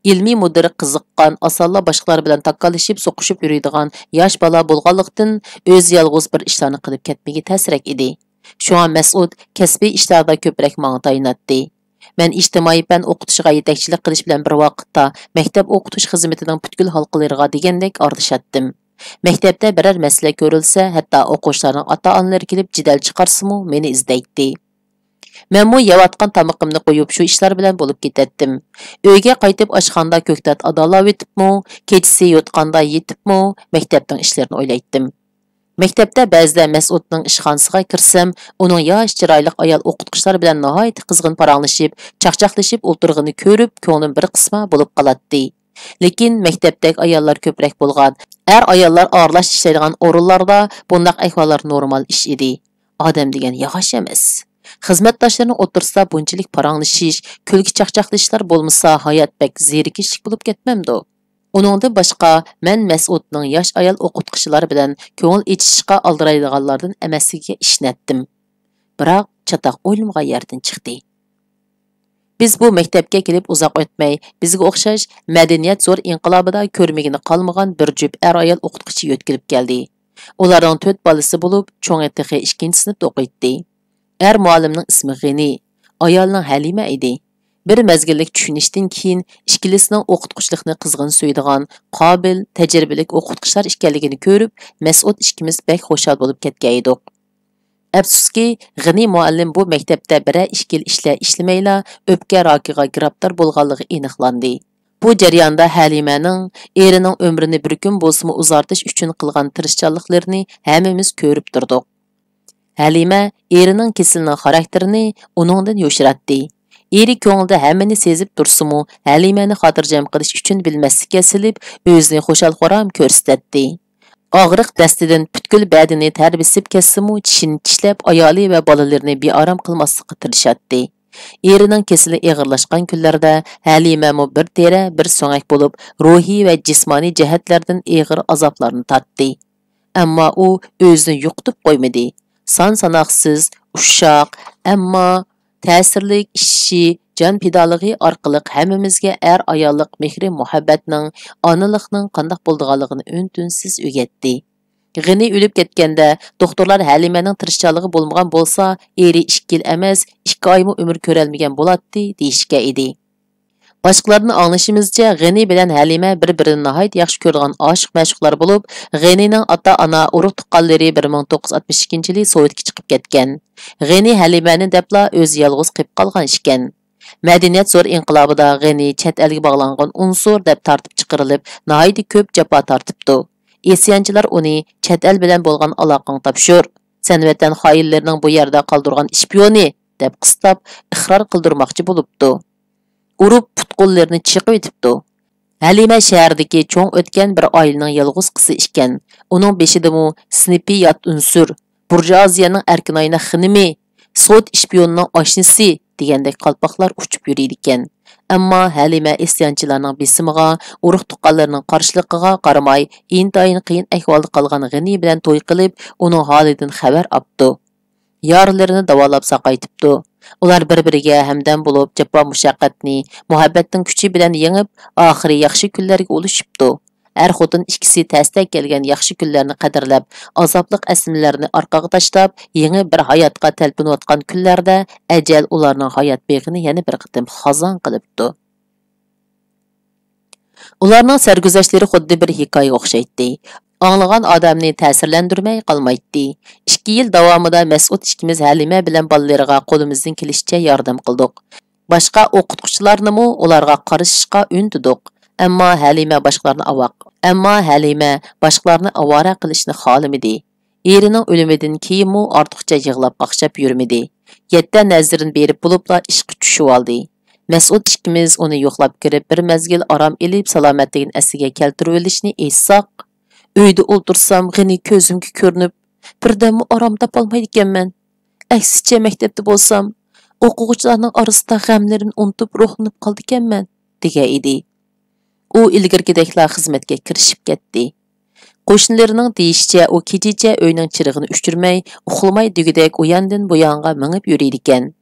ئىلمىي مۇدىر قىزىققان، ئاسانلا باشقىلار بىلەن تاكاللىشىپ، سوقۇشۇپ يۈرىدىغان ياش بالا بولغانلىقتىن، ئۆزى يالغۇز بىر ئىشلارنى قىلىپ كەتمىكى تەسرەك ئىدى. شۇڭا مەسئۇد كەسپىي ئىشلاردا كۆپرەك ماڭا تايىناتتى. مەن ئىجتىمائىي پەن ئوقۇتۇشىغا يېتەكچىلىك قىلىش بىلەن بىر ۋاقىتتا، مەكتەپ ئوقۇتۇش خىزمىتىنىڭ پۈتكۈل ھالقىلىرىغا دېگەندەك ئارىلىشاتتىم. مەكتەپتە بىرەر مەسىلە كۆرۈلسە، ھەتتا ئوقۇغۇچىلارنىڭ ئاتا-ئانىلىرى كېلىپ جېدەل چىقارسىمۇ، مېنى ئىزدەيتتى. مەنمۇ يەۋاتقان تامىقىمنى قويۇپ، شۇ ئىشلار بىلەن بولۇپ كېتەتتىم. ئۆيگە قايتىپ، ئاشخانىدا كۆكتات ئادالاۋېتىپمۇ، كېچىسى يوتقاندا يېتىپمۇ، مەكتەپنىڭ ئىشلىرىنى ئويلايتتىم. مەكتەپتە بەزىدە مەسئۇدنىڭ ئىشخانىسىغا كىرسەم، ئۇنىڭ ياش، چىرايلىق ئايال ئوقۇتقۇچىلار بىلەن ناھايىتى قىزغىن پاراڭلىشىپ، چاقچاقلىشىپ ئولتۇرغىنىنى كۆرۈپ، كۆڭلۈم بىر قىسما بولۇپ قالاتتى. لېكىن مەكتەپتەك ئاياللار كۆپرەك بولغان، ئەر-ئاياللار ئارىلاش ئىشلەيدىغان ئورۇنلاردا بۇنداق ئەھۋاللار نورمال ئىش ئىدى. ئادەم دېگەن ياغاچ ئەمەس. خىزمەتداشلىرىنىڭ ئوتتۇرىسىدا بۇنچىلىك پاراڭلىشىش، كۈلكە-چاقچاقلىشىشلار بولمىسا، ھايات بەك زېرىكىشلىك بولۇپ كەتمەمدۇ؟ ئۇنىڭدىن باشقا، مەن مەسئۇدنىڭ ياش ئايال ئوقۇتقۇچىلار بىلەن كۆڭۈل ئېچىشىشقا ئالدىرايدىغانلاردىن ئەمەسلىكىگە ئىشىنەتتىم. بىراق، چاتاق ئويلىمىغان يەردىن چىقتى. بىز بۇ مەكتەپكە كېلىپ ئۇزاق ئۆتمەي، بىزگە ئوخشاش مەدەنىيەت زور ئىنقىلابىدا كۆرمىگىنى قالمىغان بىر جۈپ ئەر-ئايال ئوقۇتقۇچى يۆتكىلىپ كەلدى. ئۇلارنىڭ تۆت بالىسى بولۇپ، چوڭى تېخى ئىككىنچى سىنىپتا ئوقۇيتتى. ئەر مۇئەللىمنىڭ ئىسمى غېنى، ئايالىنىڭ ھەلىمە ئىدى. بىر مەزگىللىك چۈشىنىشتىن كېيىن، ئىككىلىسىنىڭ ئوقۇتقۇچىلىقنى قىزغىن سۆيىدىغان، قابىل، تەجرىبىلىك ئوقۇتقۇچىلار ئىكەنلىكىنى كۆرۈپ، مەسئۇد ئىككىمىز بەك خۇشال بولۇپ كەتكەن ئىدۇق. ئەپسۇسكى، غېنى مۇئەللىم بۇ مەكتەپتە بىرەر ئىككى يىل ئىشلەر ئىشلىمەيلا، ئۆپكە راكىغا گىرىپتار بولغانلىقى ئېنىقلاندى. بۇ جەرياندا ھەلىمەنىڭ ئېرىنىڭ ئۆمرىنى بىر كۈن بولسىمۇ ئۇزارتىش ئۈچۈن قىلغان تىرىشچانلىقلىرىنى ھەممىمىز كۆرۈپ تۇردۇق. ھەلىمە ئېرىنىڭ كېسىلىنىڭ خاراكتېرىنى ئۇنىڭدىن يوشۇراتتى. ئېرى كۆڭلىدە ھەممىنى سېزىپ تۇرسىمۇ، ھەلىمەنى خاتىرجەم قىلىش ئۈچۈن بىلمەسلىككە سېلىپ، ئۆزىنى خۇشال-خۇرام كۆرسىتەتتى. ئاغرىق دەستىدىن پۈتكۈل بەدىنى تەر بېسىپ كەتسىمۇ، چىشىنى چىشلەپ، ئايالى ۋە بالىلىرىنى بىئارام قىلماسلىققا تىرىشاتتى. ئېرىنىڭ كېسىلى ئېغىرلاشقان كۈنلەردە ھەلىمەمۇ بىر تېرە، بىر سۆڭەك بولۇپ، روھىي ۋە جىسمانىي جەھەتلەردىن ئېغىر ئازابلارنى تارتتى. ئەمما ئۇ ئۆزىنى يوقىتىپ قويمىدى. سان-ساناقسىز ئۇششاق، ئەمما تەسىرلىك ئىششى، جان پىدالىقى ئارقىلىق ھەممىمىزگە ئەر-ئاياللىق مېھرى-مۇھەببەتنىڭ، ئانىلىقنىڭ قانداق بولىدىغانلىقىنى ئۈن-تىنسىز ئۆگەتتى. غېنى ئۆلۈپ كەتكەندە، دوختۇرلار ھەلىمەنىڭ تىرىشچانلىقى بولمىغان بولسا، ئېرى ئىككى يىل ئەمەس، ئىككى ئايمۇ ئۆمۈر كۆرەلمىگەن بولاتتى، دېيىشكەن ئىدى. باشقىلاردىن ئاڭلىشىمىزچە، غېنى بىلەن ھەلىمە بىر-بىرىنى ناھايىتى ياخشى كۆرىدىغان ئاشىق-مەشۇقلار بولۇپ، غېنىنىڭ ئاتا-ئانا، ئۇرۇق-تۇغقانلىرى بىر مىڭ توققۇز يۈز ئاتمىش ئىككىنچى يىلى سوۋېتكە چىقىپ كەتكەن. غېنى ھەلىمەنى دەپلا ئۆزى يالغۇز قېلىپ قالغان ئىكەن. مەدەنىيەت زور ئىنقىلابىدا غېنى چەت ئەلگە باغلانغان ئۇنسۇر دەپ تارتىپ چىقىرىلىپ، ناھايىتى كۆپ جاپا تارتىپتۇ. ئىسيانچىلار ئۇنى «چەت ئەل بىلەن بولغان ئالاقەڭ تاپشۇر، سەن ۋەتەن خائىنلىرىنىڭ بۇ يەردە قالدۇرغان ئىشپىيونى» دەپ قىستاپ، ئىقرار قىلدۇرماقچى بولۇپتۇ. ئۇرۇپ، پۇت-قوللىرىنى چېقىۋېتىپتۇ. ھەلىمە شەھەردىكى چوڭ ئۆتكەن بىر ئائىلىنىڭ يالغۇز قىزى ئىكەن. ئۇنىڭ بېشىدىمۇ سىنىپىي يات ئۇنسۇر، بۇرژۇئازىيەنىڭ ئەركىن ئاينە خېنىمى، سوۋېت ئىشپىيونىنىڭ ئاشنىسى دېگەندەك قالپاقلار ئۇچۇپ يۈرىدىكەن. ئەمما ھەلىمە ئىسيانچىلارنىڭ بېسىمىغا، ئۇرۇق-تۇغقانلىرىنىڭ قارشىلىقىغا قارىماي، ئىنتايىن قىيىن ئەھۋالدا قالغان غېنى بىلەن توي قىلىپ، ئۇنىڭ ھالىدىن خەۋەر ئاپتۇ. يارىلىرىنى داۋالاپ ساقايتىپتۇ. ئۇلار بىر-بىرىگە ھەمدەم بولۇپ، جاپا-مۇشەققەتنى مۇھەببەتنىڭ كۈچى بىلەن يېڭىپ، ئاخىرى ياخشى كۈنلەرگە ئۇلىشىپتۇ. ئەر-خوتۇن ئىككىسى تەستە كەلگەن ياخشى كۈنلەرنى قەدىرلەپ، ئازابلىق ئەسلىمىلەرنى ئارقىغا تاشلاپ، يېڭى بىر ھاياتقا تەلپۈنۈۋاتقان كۈنلەردە ئەجەل ئۇلارنىڭ ھايات بېغىنى يەنە بىر قېتىم خازان قىلىپتۇ. ئۇلارنىڭ سەرگۈزەشتلىرى خۇددى بىر ھېكايىگە ئوخشايتتى. ئاڭلىغان ئادەمنى تەسىرلەندۈرمەي قالمايتتى. ئىككى يىل داۋامىدا مەسئۇد ئىككىمىز ھەلىمە بىلەن بالىلىرىغا قولىمىزدىن كېلىشىچە ياردەم قىلدۇق. باشقا ئوقۇتقۇچىلارنىمۇ ئۇلارغا قارىشىشقا ئۈندىدۇق. ئەمما ھەلىمە باشقىلارنى ئاۋاق. ئەمما ھەلىمە باشقىلارنى ئاۋارە قىلىشنى خالىمىدى. ئېرىنىڭ ئۆلۈمىدىن كېيىنمۇ ئارتۇقچە يىغلاپ-قاخشاپ يۈرمىدى. يەتتە نەزىرىنى بېرىپ بولۇپلا ئىشقا چۈشۈۋالدى. مەسئۇد ئىككىمىز ئۇنى يوقلاپ كىرىپ، بىر مەزگىل ئارام ئېلىپ، سالامەتلىكىنى ئەسلىگە كەلتۈرۈۋېلىشنى ئېيتساق، ئۆيدە ئولتۇرسام، غېنى كۆزۈمگە كۆرۈنۈپ، بىردەممۇ ئارام تاپالمايدىكەنمەن. ئەكسىچە، مەكتەپتە بولسام، ئوقۇغۇچىلارنىڭ ئارىسىدا غەملىرىنى ئۇنتۇپ، روھلىنىپ قالىدىكەنمەن، دېگەن ئىدى. ئۇ ئىلگىرىكىدەكلا خىزمەتكە كىرىشىپ كەتتى. قوشنىلىرىنىڭ دېيىشىچە، ئۇ كېچىچە ئۆينىڭ چىرىغىنى ئۆچۈرمەي، ئۇخلىماي دېگۈدەك ئۇياندىن بۇيانغا مېڭىپ يۈرىدىكەن.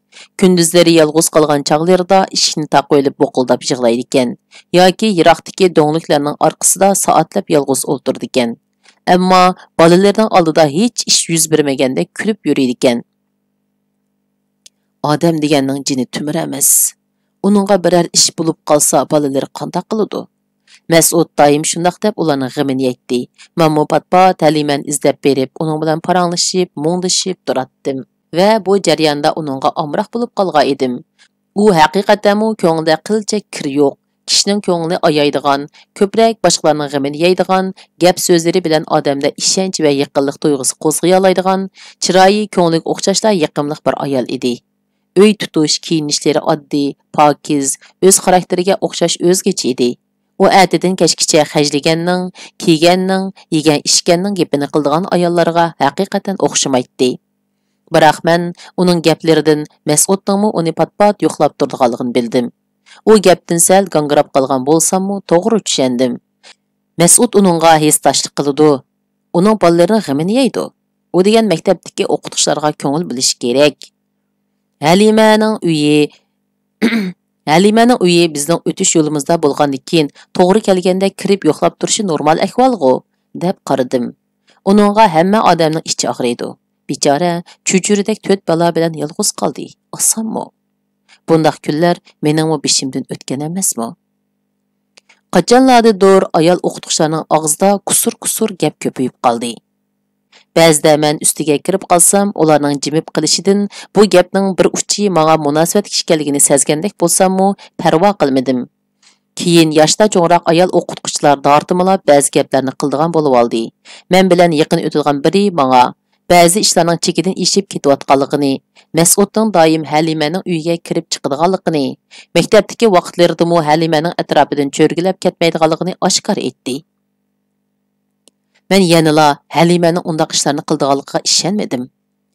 كۈندۈزلىرى يالغۇز قالغان چاغلىرىدا ئىشىكنى تاقىۋېلىپ بۇقۇلداپ يىغلايدىكەن ياكى يىراقتىكى دۆڭلۈكلەرنىڭ ئارقىسىدا سائەتلەپ يالغۇز ئولتۇرىدىكەن. ئەمما بالىلىرىنىڭ ئالدىدا ھېچ ئىش يۈز بەرمىگەندەك كۈلۈپ يۈرىدىكەن. ئادەم دېگەننىڭ جېنى تۆمۈر ئەمەس. ئۇنىڭغا بىرەر ئىش بولۇپ قالسا، بالىلىرى قانداق قىلىدۇ؟ مەسئۇد دائىم شۇنداق دەپ ئۇلارنىڭ غېمىنى يەيتتى. مەنمۇ پات-پات ھەلىمەنى ئىزدەپ بېرىپ، ئۇنىڭ بىلەن پاراڭلىشىپ، مۇڭدىشىپ تۇراتتىم ۋە بۇ جەرياندا ئۇنىڭغا ئامراق بولۇپ قالغان ئىدىم. ئۇ ھەقىقەتەنمۇ كۆڭلىدە قىلچە كىرى يوق، كىشىنىڭ كۆڭلىنى ئايايدىغان، كۆپرەك باشقىلارنىڭ غېمىنى يەيدىغان، گەپ-سۆزلىرى بىلەن ئادەمدە ئىشەنچ ۋە يېقىنلىق تۇيغۇسى قوزغىيالايدىغان، چىرايى كۆڭلىگە ئوخشاشلا يېقىملىق بىر ئايال ئىدى. ئۆي تۇتۇش، كىيىنىشلىرى ئاددىي، پاكىز، ئۆز خاراكتېرىگە ئوخشاش ئۆزگىچە ئىدى. ئۇ ئەتىدىن كەچكىچە خەجلىگەننىڭ، كىيگەننىڭ، يېگەن-ئىچكەننىڭ گېپىنى قىلىدىغان ئاياللارغا ھەقىقەتەن ئوخشىمايتتى. بىراق مەن ئۇنىڭ گەپلىرىدىن مەسئۇدنىڭمۇ ئۇنى پات-پات يوقلاپ تۇرىدىغانلىقىنى بىلدىم. ئۇ گەپتىن سەل گاڭگىراپ قالغان بولساممۇ، توغرا چۈشەندىم. مەسئۇد ئۇنىڭغا ھېسداشلىق قىلىدۇ. ئۇنىڭ بالىلىرىنىڭ غېمىنى يەيدۇ. ئۇ دېگەن مەكتەپتىكى ئوقۇتقۇچىلارغا كۆڭۈل بۆلۈشى كېرەك. ھەلىمەنىڭ ئۆيى، ھەلىمەنىڭ ئۆيى بىزنىڭ ئۆتۈش يولىمىزدا بولغاندىن كېيىن، توغرا كەلگەندە كىرىپ يوقلاپ تۇرۇشى نورمال ئەھۋالغۇ، دەپ قارىدىم. ئۇنىڭغا ھەممە ئادەمنىڭ ئىچى ئاغرىيدۇ. بىچارە، چۆچۈرىدەك تۆت بالا بىلەن يالغۇز قالدى. ئاسانمۇ؟ بۇنداق كۈنلەر مېنىڭمۇ بېشىمدىن ئۆتكەن ئەمەسمۇ؟ قاچانلاردىدۇر ئايال ئوقۇتقۇچىلارنىڭ ئاغزىدا كۇسۇر-كۇسۇر گەپ كۆپىيىپ قالدى. بەزىدە مەن ئۈستىگە كىرىپ قالسام، ئۇلارنىڭ جىمىپ قېلىشىدىن بۇ گەپنىڭ بىر ئۇچى ماڭا مۇناسىۋەتلىك ئىكەنلىكىنى سەزگەندەك بولساممۇ، پەرۋا قىلمىدىم. كېيىن ياشتا چوڭراق ئايال ئوقۇتقۇچىلار دارتىمىلاپ بەزى گەپلەرنى قىلىدىغان بولۇۋالدى. مەن بىلەن يېقىن ئۆتىدىغان بىرى ماڭا بەزى ئىشلارنىڭ چېكىدىن ئېشىپ كېتىۋاتقانلىقىنى، مەسئۇدنىڭ دائىم ھەلىمەنىڭ ئۆيىگە كىرىپ چىقىدىغانلىقىنى، مەكتەپتىكى ۋاقىتلىرىدىمۇ ھەلىمەنىڭ ئەتراپىدىن چۆرگىلەپ كەتمەيدىغانلىقىنى ئاشكارا ئېيتتى. مەن يەنىلا ھەلىمەنىڭ ئۇنداق ئىشلارنى قىلىدىغانلىقىغا ئىشەنمىدىم.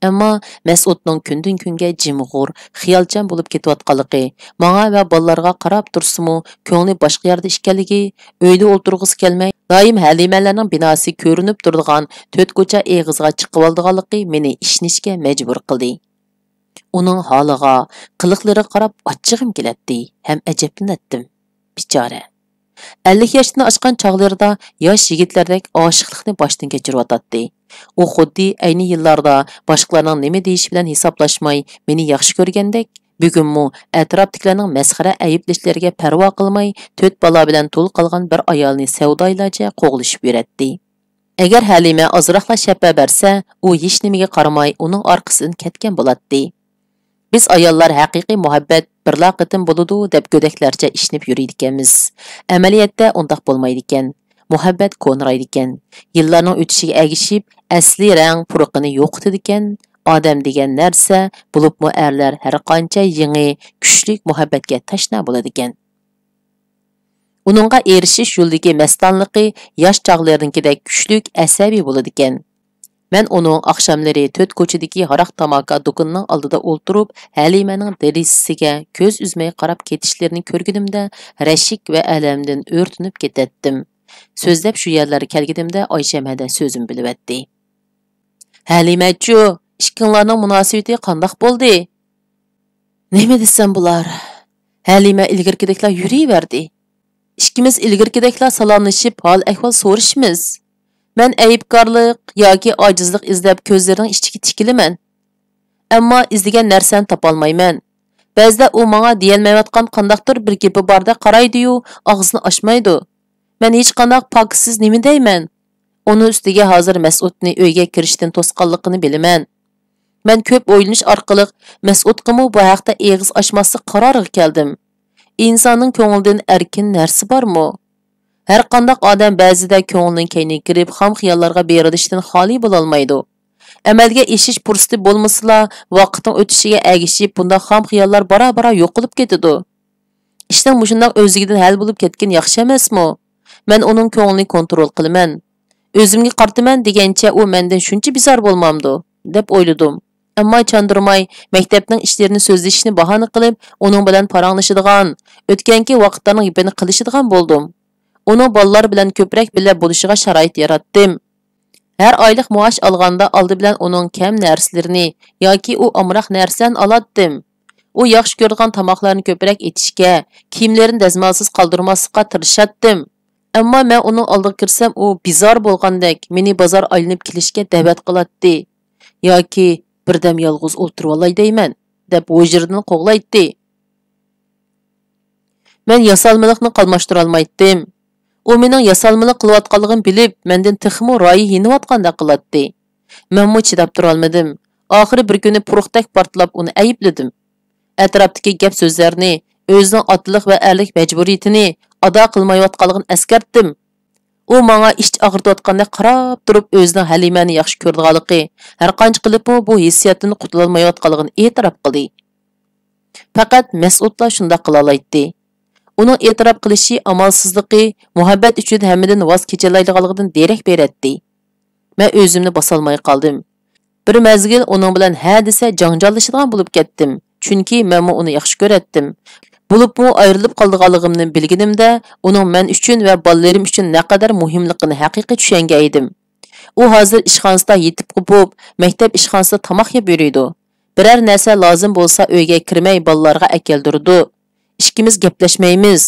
ئەمما مەسئۇدنىڭ كۈندىن-كۈنگە جىمغۇر، خىيالچان بولۇپ كېتىۋاتقانلىقى، ماڭا ۋە بالىلارغا قاراپ تۇرسىمۇ، كۆڭلى باشقا يەردە ئىكەنلىكى، ئۆيدە ئولتۇرغۇسى كەلمەي، دائىم ھەلىمەلەرنىڭ بىناسى كۆرۈنۈپ تۇرىدىغان تۆت كوچا ئېغىزىغا چىقىۋالىدىغانلىقى مېنى ئىشىنىشكە مەجبۇر قىلدى. ئۇنىڭ ھالىغا، قىلىقلىرىغا قاراپ ئاچچىقىم كېلەتتى ھەم ئەجەبلىنەتتىم. بىچارە. ئەللىك ياشتىن ئاشقان چاغلىرىدا ياش يىگىتلەردەك ئاشىقلىقنى باشتىن كەچۈرۈۋاتاتتى. ئۇ خۇددى ئەينى يىللاردا باشقىلارنىڭ نېمە دېيىشى بىلەن ھېسابلاشماي، مېنى ياخشى كۆرگەندەك، بۈگۈنمۇ ئەتراپتىكىلەرنىڭ مەسخىرە ئەيىبلەشلىرىگە پەرۋا قىلماي، تۆت بالا بىلەن تولا قالغان بىر ئايالنى سەۋدايىلارچە قوغلىشىپ يۈرەتتى. ئەگەر ھەلىمە ئازراقلا شەپە بەرسە، ئۇ ھېچنېمىگە قارىماي ئۇنىڭ ئارقىسىدىن كەتكەن بولاتتى. بىز ئاياللار ھەقىقىي مۇھەببەت بىرلا قېتىم بولىدۇ دەپ گۆدەكلەرچە ئىشىنىپ يۈرىدىكەنمىز. ئەمەلىيەتتە ئۇنداق بولمايدىكەن. مۇھەببەت كونىرايدىكەن. يىللارنىڭ ئۆتۈشىگە ئەگىشىپ، ئەسلى رەڭ پۇرىقىنى يوقىتىدىكەن. ئادەم دېگەن نەرسە، بولۇپمۇ ئەرلەر ھەرقانچە يېڭى، كۈچلۈك مۇھەببەتكە تەشنا بولىدىكەن. ئۇنىڭغا ئېرىشىش يولىدىكى مەستانىلىقى ياش چاغلىرىنىڭكىدەك كۈچلۈك، ئەسەبىي بولىدىكەن. مەن ئۇنىڭ ئاخشاملىرى تۆت كوچىدىكى ھاراق تاماكا دۇكىنىنىڭ ئالدىدا ئولتۇرۇپ، ھەلىمەنىڭ دېرىزىسىگە كۆز ئۈزمەي قاراپ كېتىشلىرىنى كۆرگىنىمدە، رەشك ۋە ئەلەمدىن ئۆرتىنىپ كېتەتتىم. سۆزلەپ شۇ يەرلەرگە كەلگىنىمدە، ئايشەمەدە سۆزۈم بىلىۋەتتى. ھەلىمەچۇ، ئىككىڭلارنىڭ مۇناسىۋىتى قانداق بولدى؟ نېمە دېسەم بولار؟ ھەلىمە ئىلگىرىكىدەكلا يۈرۈۋەردى. ئىككىمىز ئىلگىرىكىدەكلا سالاملىشىپ، ھال-ئەھۋال سورىشىمىز. مەن ئەيىبكارلىق ياكى ئاجىزلىق ئىزدەپ كۆزلىرىنىڭ ئىچىگە تىكىلىمەن. ئەمما ئىزدىگەن نەرسەمنى تاپالمايمەن. بەزىدە ئۇ ماڭا دېيەلمەيۋاتقان قانداقتۇر بىر گېپى باردەك قارايدىيۇ، ئاغزىنى ئاچمايدۇ. مەن ھېچقانداق پاكىتسىز نېمە دەيمەن؟ ئۇنىڭ ئۈستىگە ھازىر مەسئۇدنى ئۆيگە كىرىشتىن توسقانلىقىنى بىلىمەن. مەن كۆپ ئويلىنىش ئارقىلىق مەسئۇدقىمۇ بۇ ھەقتە ئېغىز ئاچماسلىق قارارىغا كەلدىم. ئىنساننىڭ كۆڭلىدىن ئەركىن نەرسە بارمۇ؟ ھەرقانداق ئادەم بەزىدە كۆڭلىنىڭ كەينىگە كىرىپ، خام خىياللارغا بېرىلىشتىن خالىي بولالمايدۇ. ئەمەلگە ئېشىش پۇرسىتى بولمىسىلا، ۋاقىتنىڭ ئۆتۈشىگە ئەگىشىپ، بۇنداق خام خىياللار بارا-بارا يوقىلىپ كېتىدۇ. ئىشنىڭ مۇشۇنداق ئۆزلۈكىدىن ھەل بولۇپ كەتكىنى ياخشى ئەمەسمۇ؟ مەن ئۇنىڭ كۆڭلىنى كونترول قىلىمەن. ئۆزۈمگە قارىتىمەن دېگەنچە ئۇ مەندىن شۇنچە بىزار بولمامدۇ، دەپ ئويلىدىم. ئەمما چاندۇرماي، مەكتەپنىڭ ئىشلىرىنى سۆزلىشىشنى باھانە قىلىپ، ئۇنىڭ بىلەن پاراڭلىشىدىغان، ئۆتكەنكى ۋاقىتلارنىڭ گېپىنى قىلىشىدىغان بولدۇم. ئۇنىڭ بالىلار بىلەن كۆپرەك بىللە بولۇشىغا شارائىت ياراتتىم. ھەر ئايلىق مائاش ئالغاندا ئالدى بىلەن ئۇنىڭ كەم نەرسىلىرىنى ياكى ئۇ ئامراق نەرسىلەرنى ئالاتتىم. ئۇ ياخشى كۆرىدىغان تاماقلارنى كۆپرەك ئېتىشكە، كىيىملىرىنى دەزمالسىز قالدۇرماسلىققا تىرىشاتتىم. ئەمما مەن ئۇنىڭ ئالدىغا كىرسەم، ئۇ بىزار بولغاندەك مېنى بازار ئايلىنىپ كېلىشكە دەۋەت قىلاتتى. ياكى بىردەم يالغۇز ئولتۇرۇۋالاي دەيمەن، دەپ ھۇجرىدىن قوغلايتتى. مەن ياسالمىلىقنى قالماشتۇرالمايتتىم. ئۇ مېنىڭ ياسالمىلىق قىلىۋاتقانلىقىمنى بىلىپ، مەندىن تېخىمۇ رايى يېنىۋاتقاندەك قىلاتتى. مەنمۇ چىداپ تۇرالمىدىم. ئاخىرى بىر كۈنى پۇرۇقتەك پارتلاپ ئۇنى ئەيىبلىدىم. ئەتراپتىكى گەپ-سۆزلەرنى، ئۆزىنىڭ ئاتىلىق ۋە ئەرلىك مەجبۇرىيىتىنى ئادا قىلمايۋاتقانلىقىنى ئەسكەرتتىم. ئۇ ماڭا ئىچ ئاغرىتىۋاتقاندەك قاراپ تۇرۇپ، ئۆزىنىڭ ھەلىمەنى ياخشى كۆرىدىغانلىقى، ھەرقانچە قىلىپمۇ بۇ ھېسسىياتتىن قۇتۇلالمايۋاتقانلىقىنى ئېتىراپ قىلدى. پەقەت مەسئۇدلا شۇنداق قىلالايتتى. ئۇنىڭ ئېتىراپ قىلىشى ئامالسىزلىقى، مۇھەببەت ئۈچۈن ھەممىدىن ۋاز كېچەلەيدىغانلىقىدىن دېرەك بېرەتتى. مەن ئۆزۈمنى باسالماي قالدىم. بىر مەزگىل ئۇنىڭ بىلەن ھە دېسە جاڭجاللىشىدىغان بولۇپ كەتتىم، چۈنكى مەنمۇ ئۇنى ياخشى كۆرەتتىم. بولۇپمۇ ئايرىلىپ قالىدىغانلىقىمنى بىلگىنىمدە، ئۇنىڭ مەن ئۈچۈن ۋە بالىلىرىم ئۈچۈن نەقەدەر مۇھىملىقىنى ھەقىقىي چۈشەنگەن ئىدىم. ئۇ ھازىر ئىشخانىسىدا يېتىپ قوپۇپ، مەكتەپ ئىشخانىسىدا تاماق يەپ يۈرىدۇ. بىرەر نەرسە لازىم بولسا ئۆيگە كىرمەي بالىلارغا ئەكەلدۈرىدۇ. ئىككىمىز گەپلەشمەيمىز.